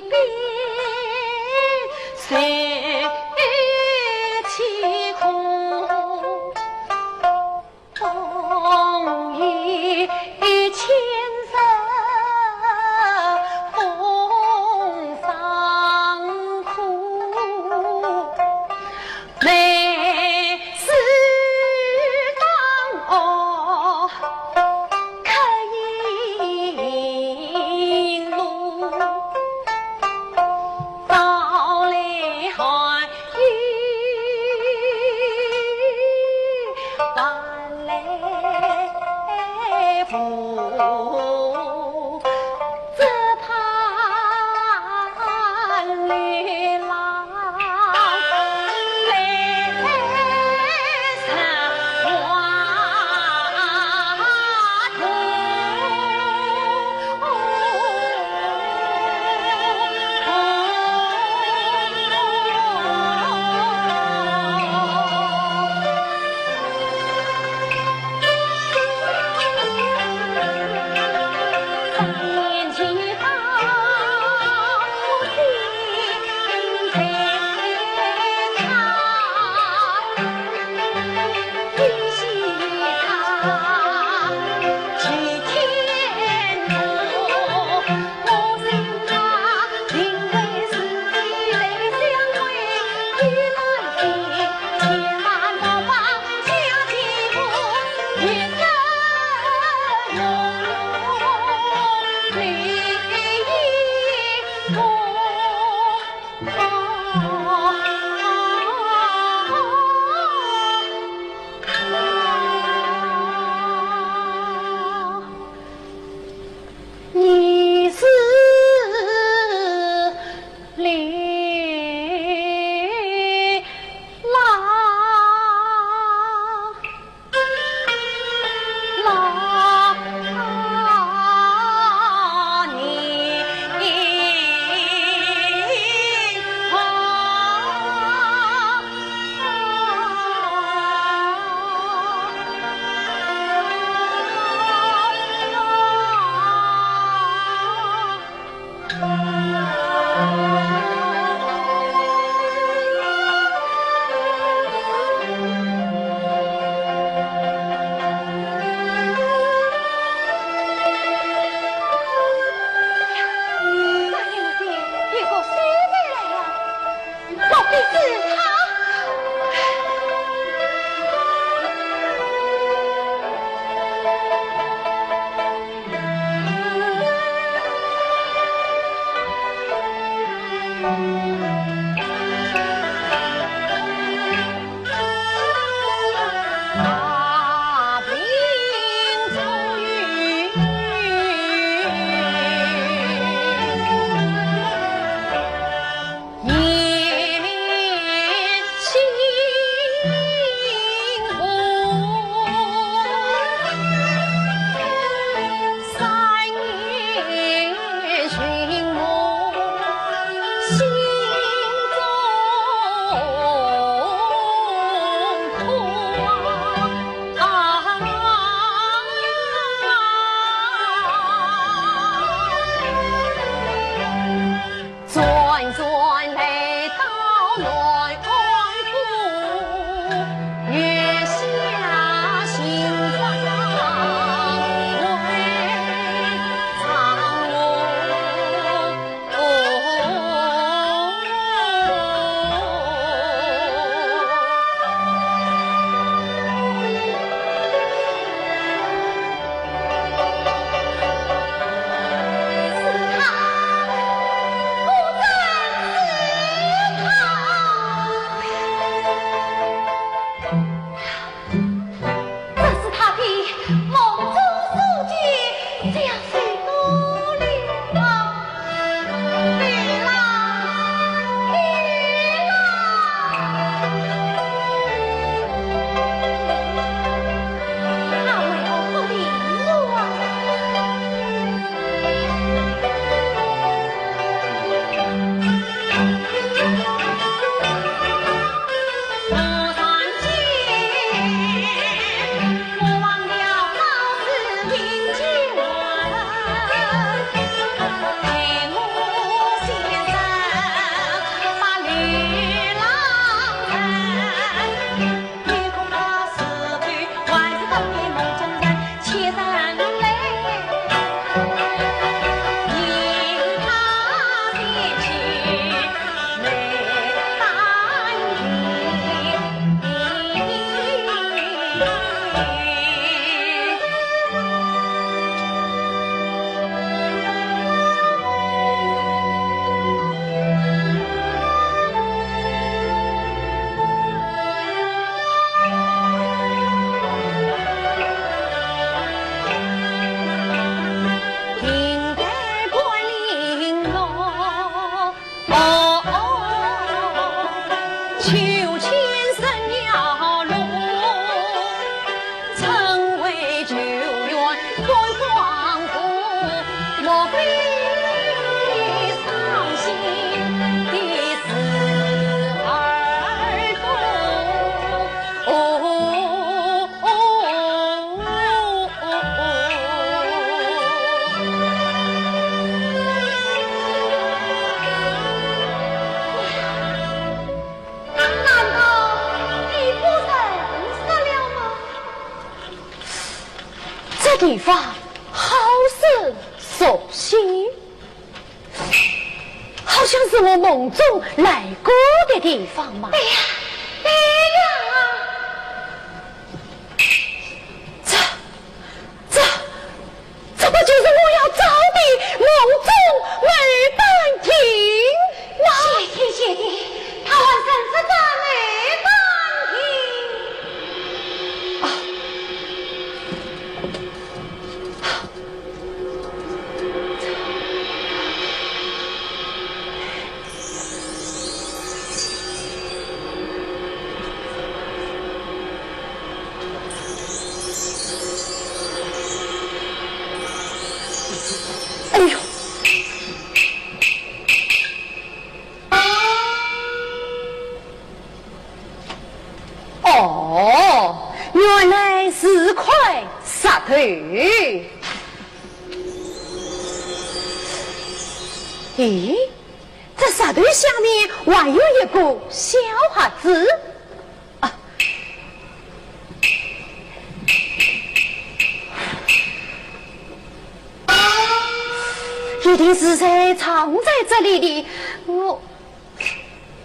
边，谁起空？ 风雨千山风霜苦，每次当我可以路，到来寒 你是李郎。地方好生熟悉，好像是我梦中来过的地方嘛。对呀，对呀。这，这，这不就是我要找的梦中牡丹亭吗？谢天谢地，她还真是在牡丹亭。啊，哎呦！哦，原来是块石头。咦，这石头下面还有一个小盒子。 啊，一定是在藏在这里的。我，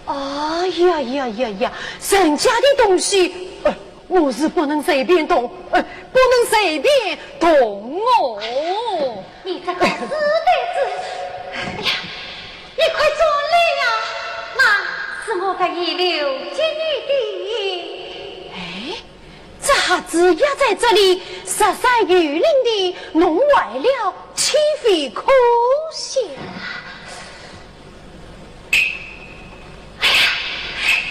哎呀呀呀呀，人家的东西，呃，我是不能随便动，呃，不能随便动哦。你这个死呆子！哎呀，你快转来呀！那是我特意留给你的。哎，这盒子压在这里，十三有灵的，弄坏了岂非可惜？哎呀，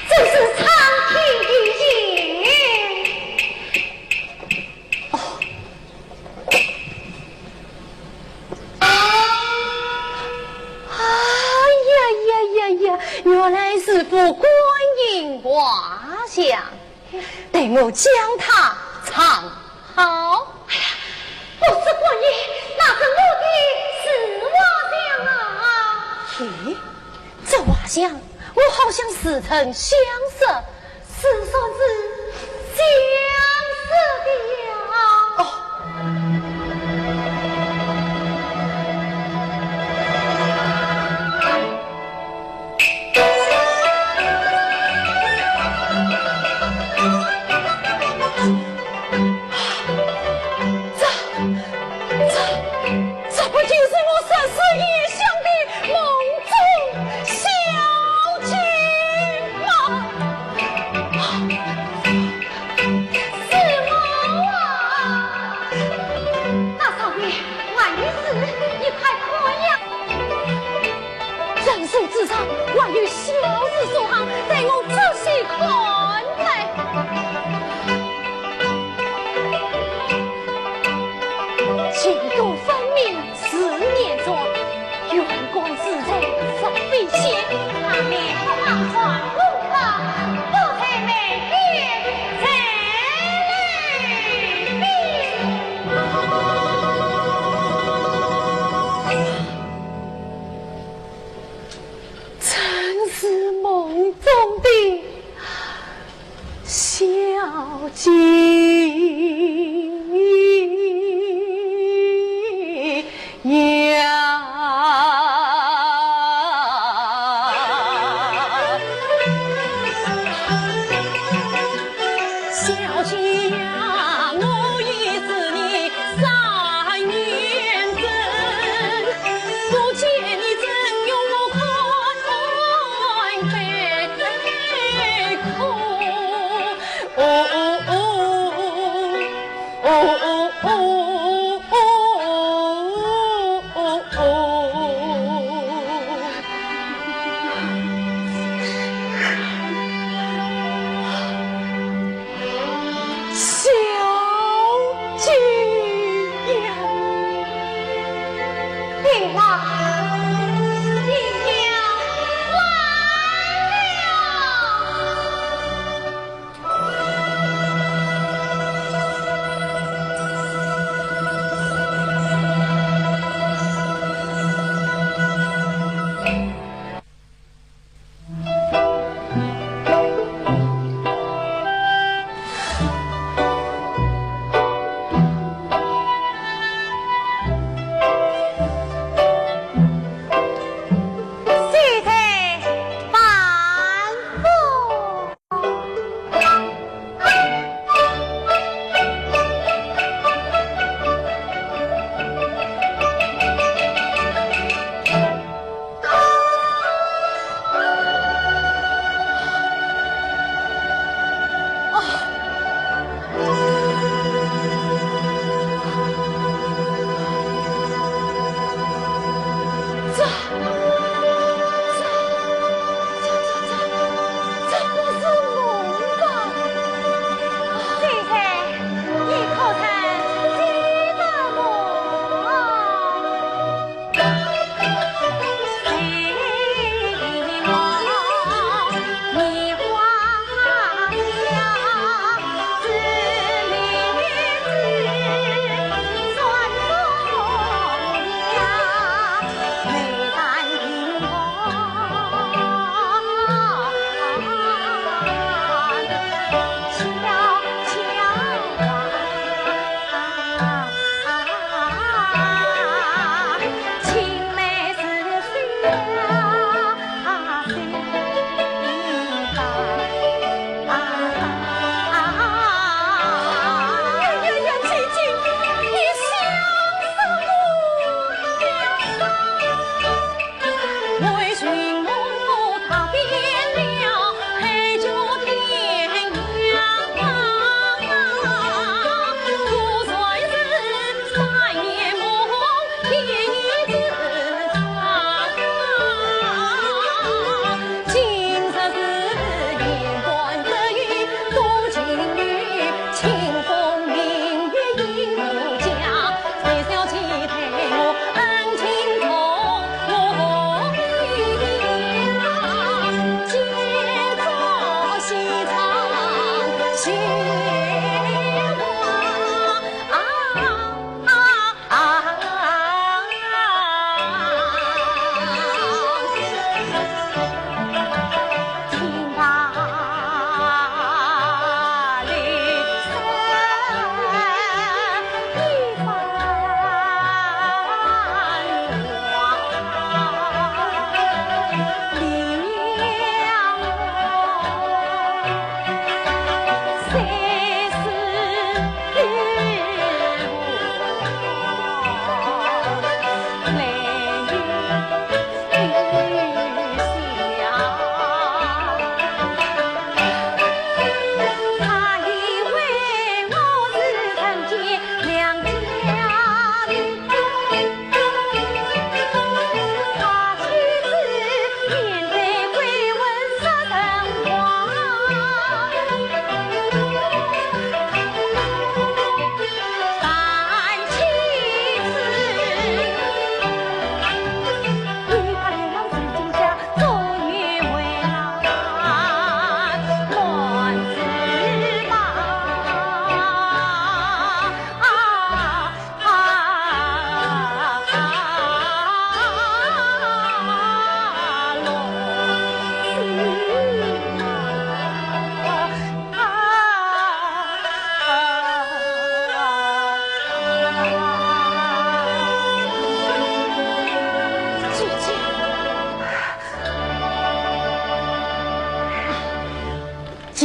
真是苍天有眼！哦，哎呀呀呀呀，原来是副观音画像，待我将它藏好。哎呀，不是观音，那是我的自画像啊！咦，这画像，我好像似曾相识。 是算是相识的呀。哦。这，这，这不就是我十四年想的梦中小姐吗？ 是我啊！大少爷，还有诗，你快看呀！人手之上，还有小字所行，待我仔细看来。情动分明 似念昨，远观自在若飞仙。那面不忘转故客，不才眉间垂柳鬓。真是梦中的 小姐呀。小姐呀，我已是你三年整，不见你怎容我看悲哭。哦哦哦。 哦哦哦哦哦哦。小姐呀。爹啊，爹娘来了。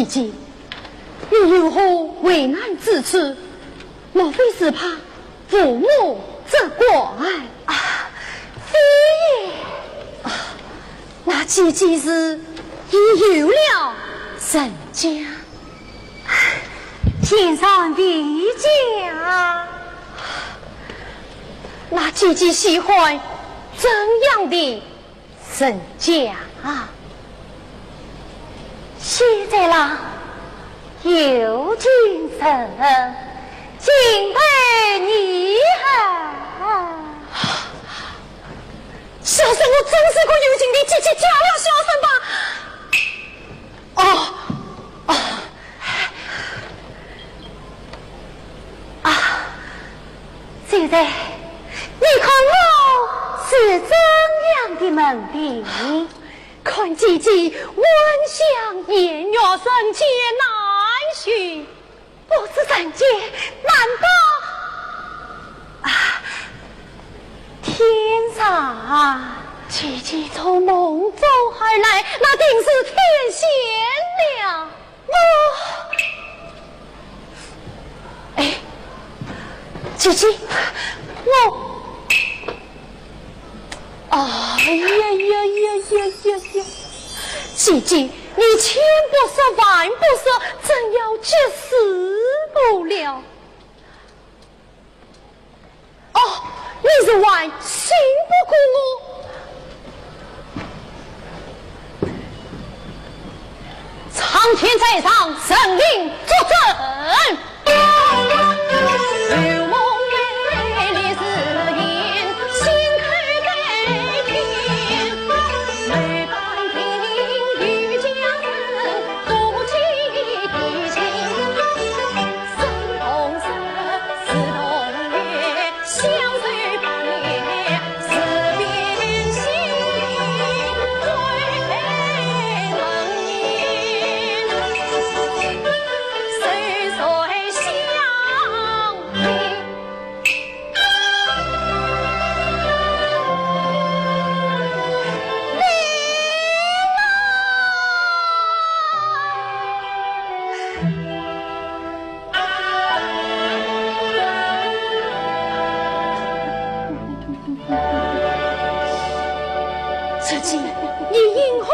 姐，你有何为难之处？莫非是怕父母责怪？啊，非也。啊，那姐姐是已有了人家？天上地下。那姐姐喜欢怎样的人家？现在啦，有情人，敬陪你啊。小生，我真是个有情的姐姐，嫁了小生吧。哦，哦，啊，秀才，你看我是怎样的门第？看姐姐温香谚语，人间难寻。不是人间，难道……啊，天上啊！姐姐从梦中而来，那定是天仙了。我……哎，姐姐，我……哎呀呀呀呀呀呀！姐姐，你千不说万不说，真要急死我了。 哦，你是还信不过我？苍天在上，神灵作证。 姐姐，你因何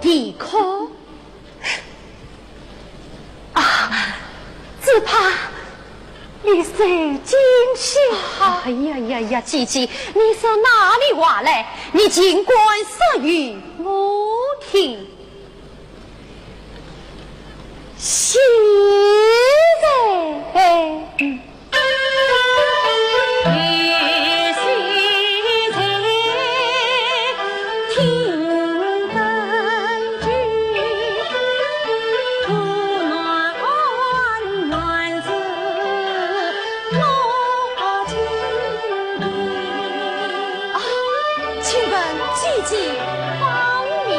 啼哭？ 啊，只怕你受惊吓。哎呀呀呀，姐姐，你说哪里话来？你尽管说与我听。现在，嗯。啊，请问姐姐芳名？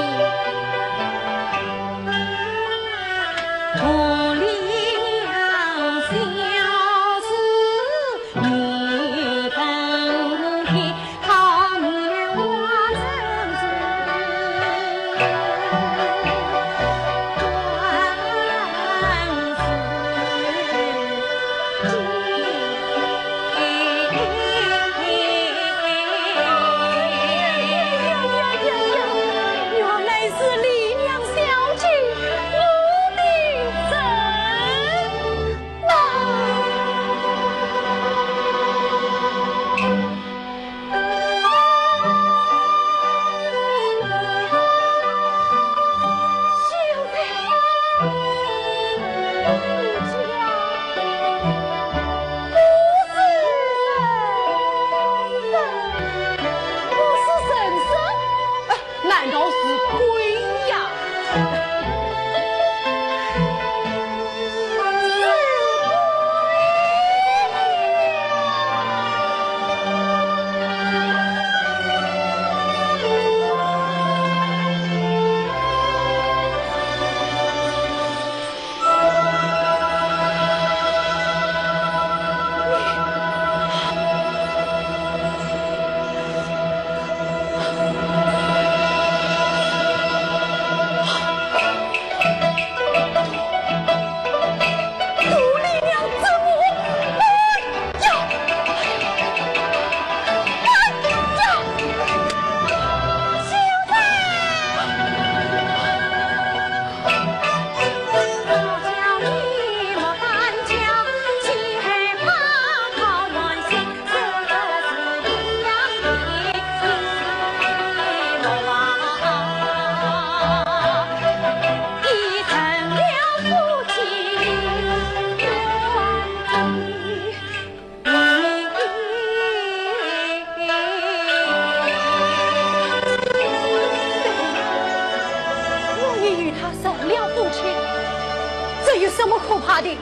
可怕的？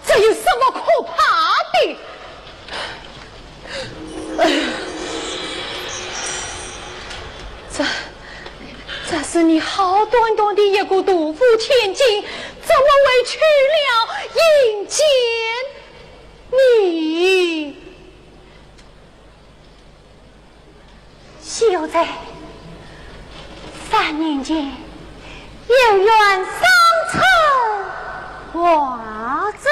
这有什么可怕的？哎呀，这，这是你好端端的一个杜甫千金，怎么会去了阴间呢？ 就在三年前，有缘商车话正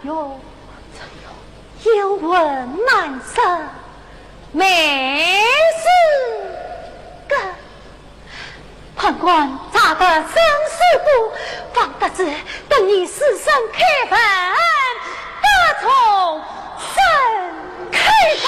月，有问南山美食歌。 判官查得生死簿，方得知等你死生开饭，得从生开饭。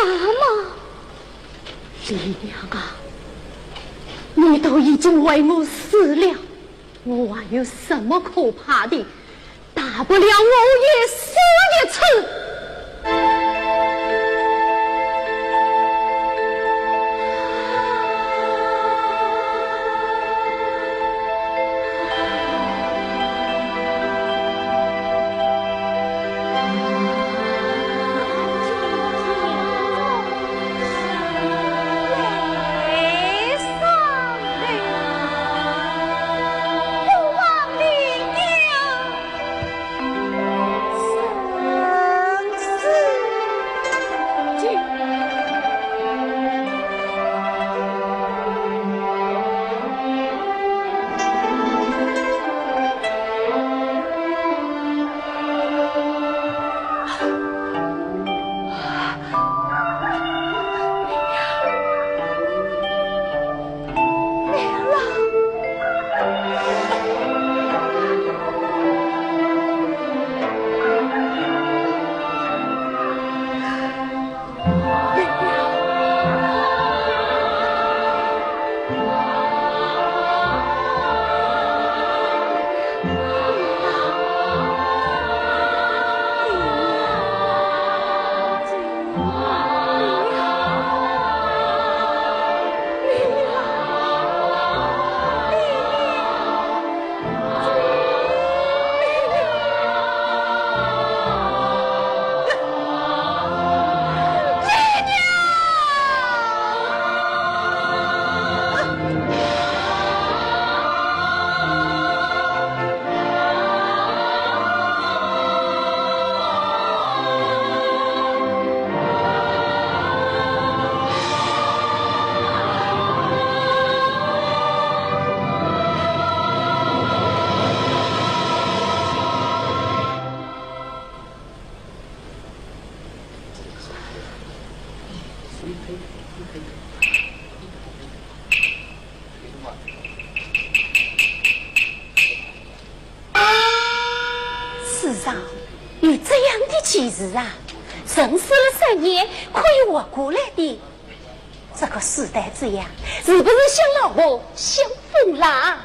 妈妈，李娘啊，你都已经为我死了，我还有什么可怕的？大不了我也死一次。世上有这样的奇事啊！人死了三年，可以活过来的。这个世道之样，是不是想老婆想疯了？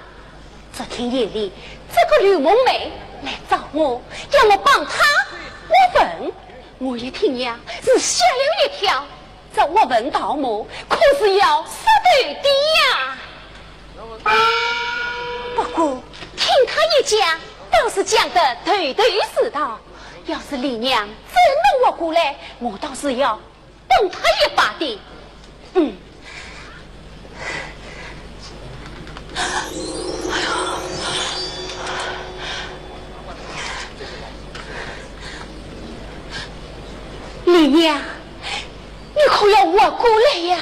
昨天夜里，这个柳梦梅来找我，要我帮她挖坟。我一听呀，是吓了一跳。这挖坟盗墓，可是要杀头的呀！不过，听她一讲，倒是讲得头头是道。要是李娘真能活过来，我倒是要帮她一把的。嗯。李娘，你可要活过来呀！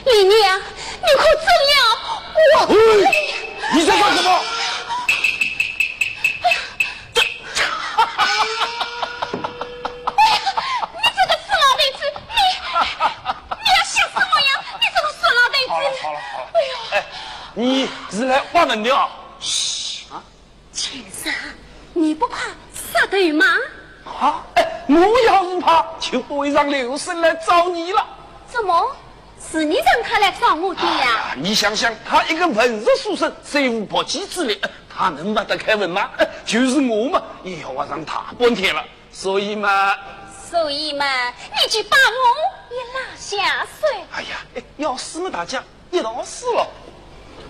李娘，你可真要活过来呀！哎，你在干什么？哎呀，这，哎呀，你这个死老头子，你，你要吓死我呀！你这个死老头子！好了，好了，好了。哎呦，哎，你是来挖坟的啊？嘘，啊？ 先生，你不怕杀头吗？啊，哎，我要是怕，就不会让刘生来找你了。怎么？是你让他来找我的呀？哎呀，你想想，他一个文弱书生，虽无缚鸡之力，他能挖得开坟吗？哎，就是我嘛，也要挖上大半天了。所以嘛，所以嘛，你就把我也拉下水。哎呀，哎，要死嘛，大家一道死了。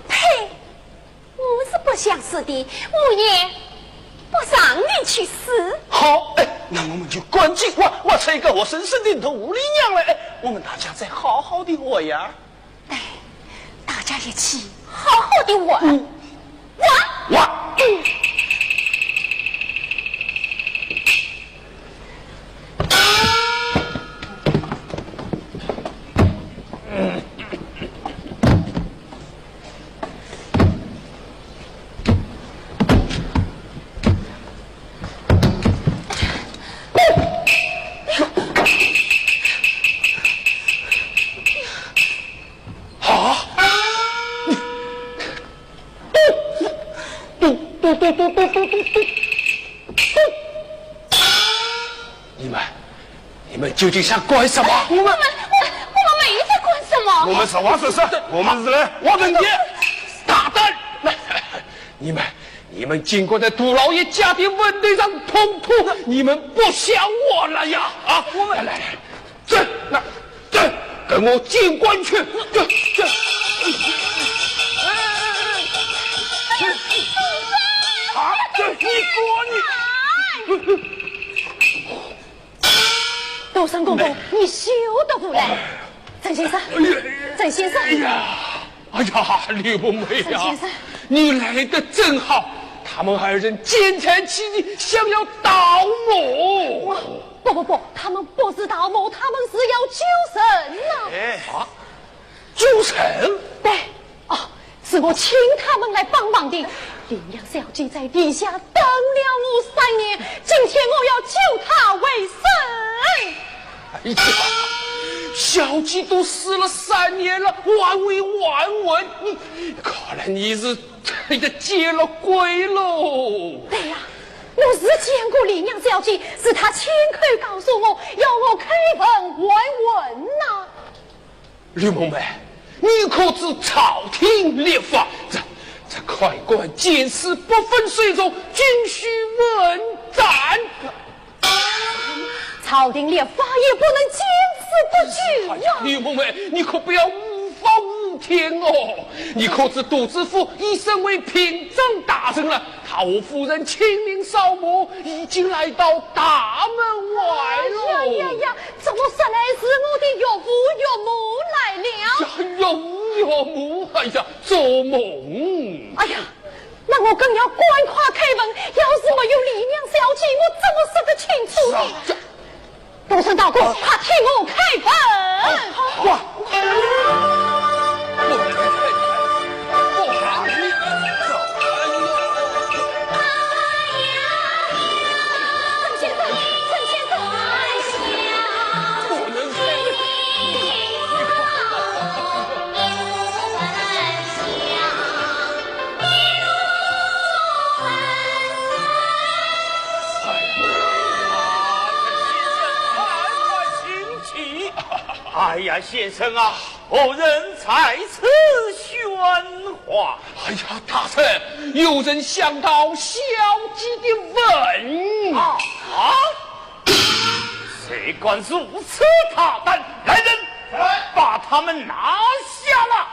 呸！ 我是不想死的，我也不让你去死。好，哎，那我们就赶紧挖，挖出一个活生生的独立娘来，哎，我们大家再好好地活呀。哎，大家一起好好地活。嗯。挖。挖。嗯。 啊！你们，你们究竟想干什么？我们，我们，我们没在干什么。我们实话实说，我们是来挖坟的。大胆！你们，你们竟敢在杜老爷家的坟堆上动土，你们不想活了呀？啊，我们来来来，走，那走，跟我见官去，走，走。啊，走，你给我你。杜生公公，你休得胡来。陈先生，陈先生。哎呀，哎呀，刘妹妹呀，你来得正好，他们二人见财起意，想要盗墓。不不不，他们不是盗墓，他们是要救人呐。哎，啊，救人？对，哦，是我请他们来帮忙的。李娘小姐在地下等了我三年，今天我要救她回生。哎呀，小姐都死了三年了，还未完魂，你，看来你是真的见了鬼喽。对呀，我是见过李娘小姐，是她亲口告诉我，要我开坟还魂呐。刘妹妹，你可知朝廷律法？这，这开棺见尸不分谁中，均须问斩。朝廷律法也不能见死不救啊！刘妹妹，你可不要无法无天哦！你可知杜知府已升为平章大人了？他和夫人亲临扫墓，已经来到大门外了。哎呀呀呀，怎么说来是我的岳父岳母来了？呀，岳父岳母，哎呀，做梦！哎呀，那我更要赶快开坟，要是没有李娘小姐，我怎么说得清楚呢？是啊，这杜生大哥，快替我开坟！哇！陈先生，陈先生！哎呀，先生啊，何人在此喧哗？哎呀，大人，有人想盗小姐的坟。啊？谁敢如此大胆？来人，把他们拿下来！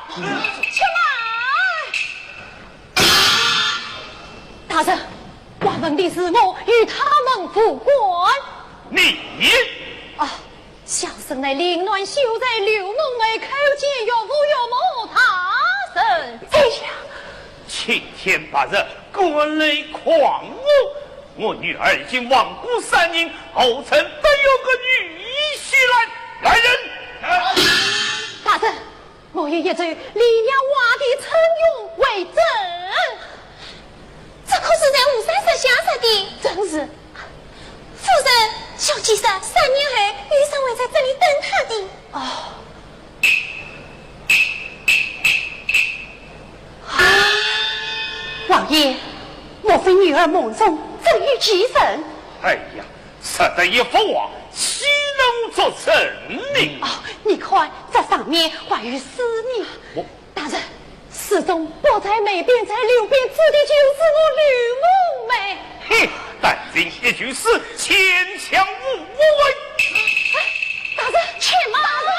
起来！大人，挖坟的是我，与他们无关。你！啊，小生乃临乱秀才刘梦梅，叩见岳父岳母大人。哎呀，青天白日，敢来诓我！我女儿已经亡故三年，何曾得有个女婿来？来人！大人， 我有一奏李娘挖的陈瓬为证。这可是在吴山石下挖的？正是。夫人，小姐说三年后女生会在这里等她的。哦。老爷，莫非女儿梦中真有其人？哎呀， 说得一幅画，岂能作声呢？哦，你看，这上面还有诗呢。我大人，诗中不在梅边，在柳边，指的就是我柳梦梅。哼，单凭一句诗，牵强附会。哎，大人，且慢。大人。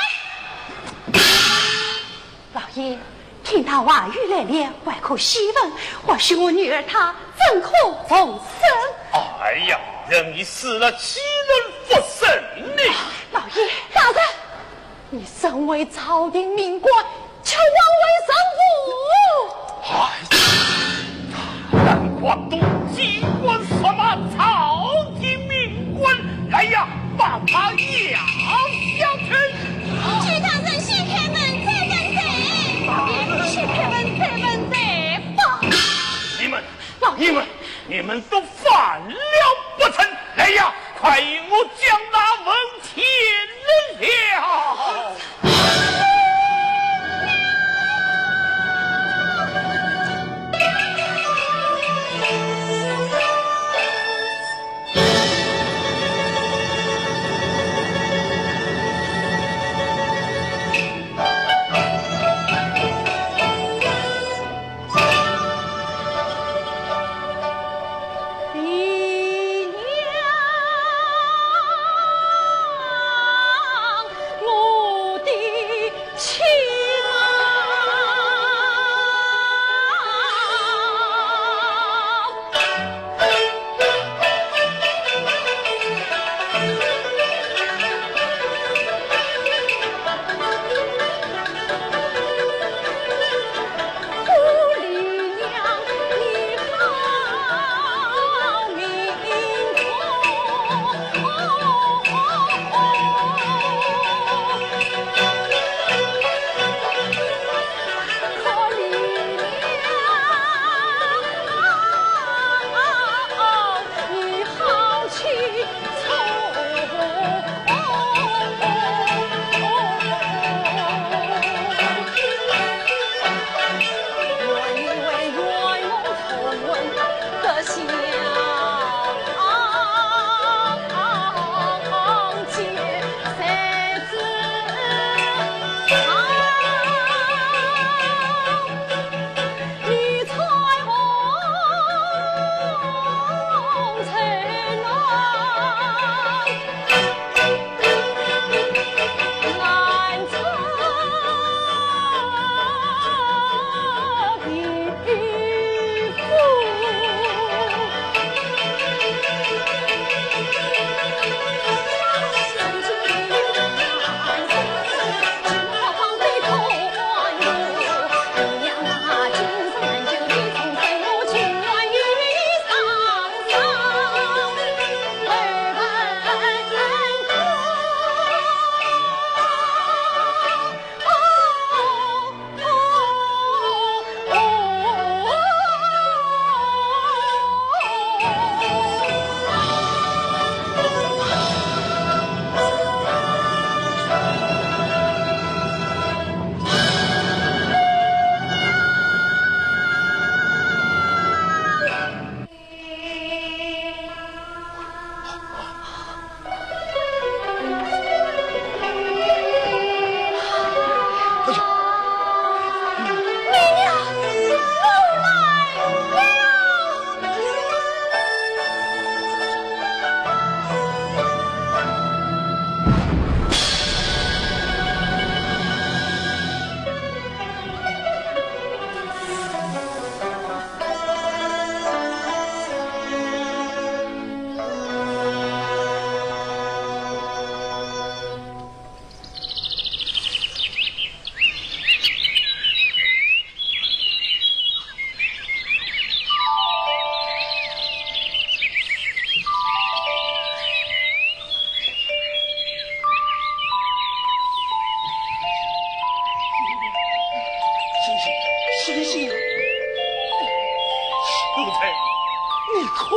老爷，听她话语来了，还可细问，或许我女儿她正可重生。哎呀，人已死了，岂能复生呢？老爷，大人，你身为朝廷命官，却枉为人父。哎，大胆狂徒，竟敢辱骂朝廷命官！来呀，把他押下去！ 请大人先开门再问罪。先开门再问罪吧。你们，老爷，你们，你们都反了不成？来呀，快与我将那坟填了！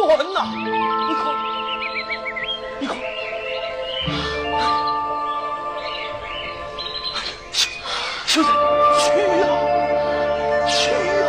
完了，你看，你看，兄弟，去呀，去呀！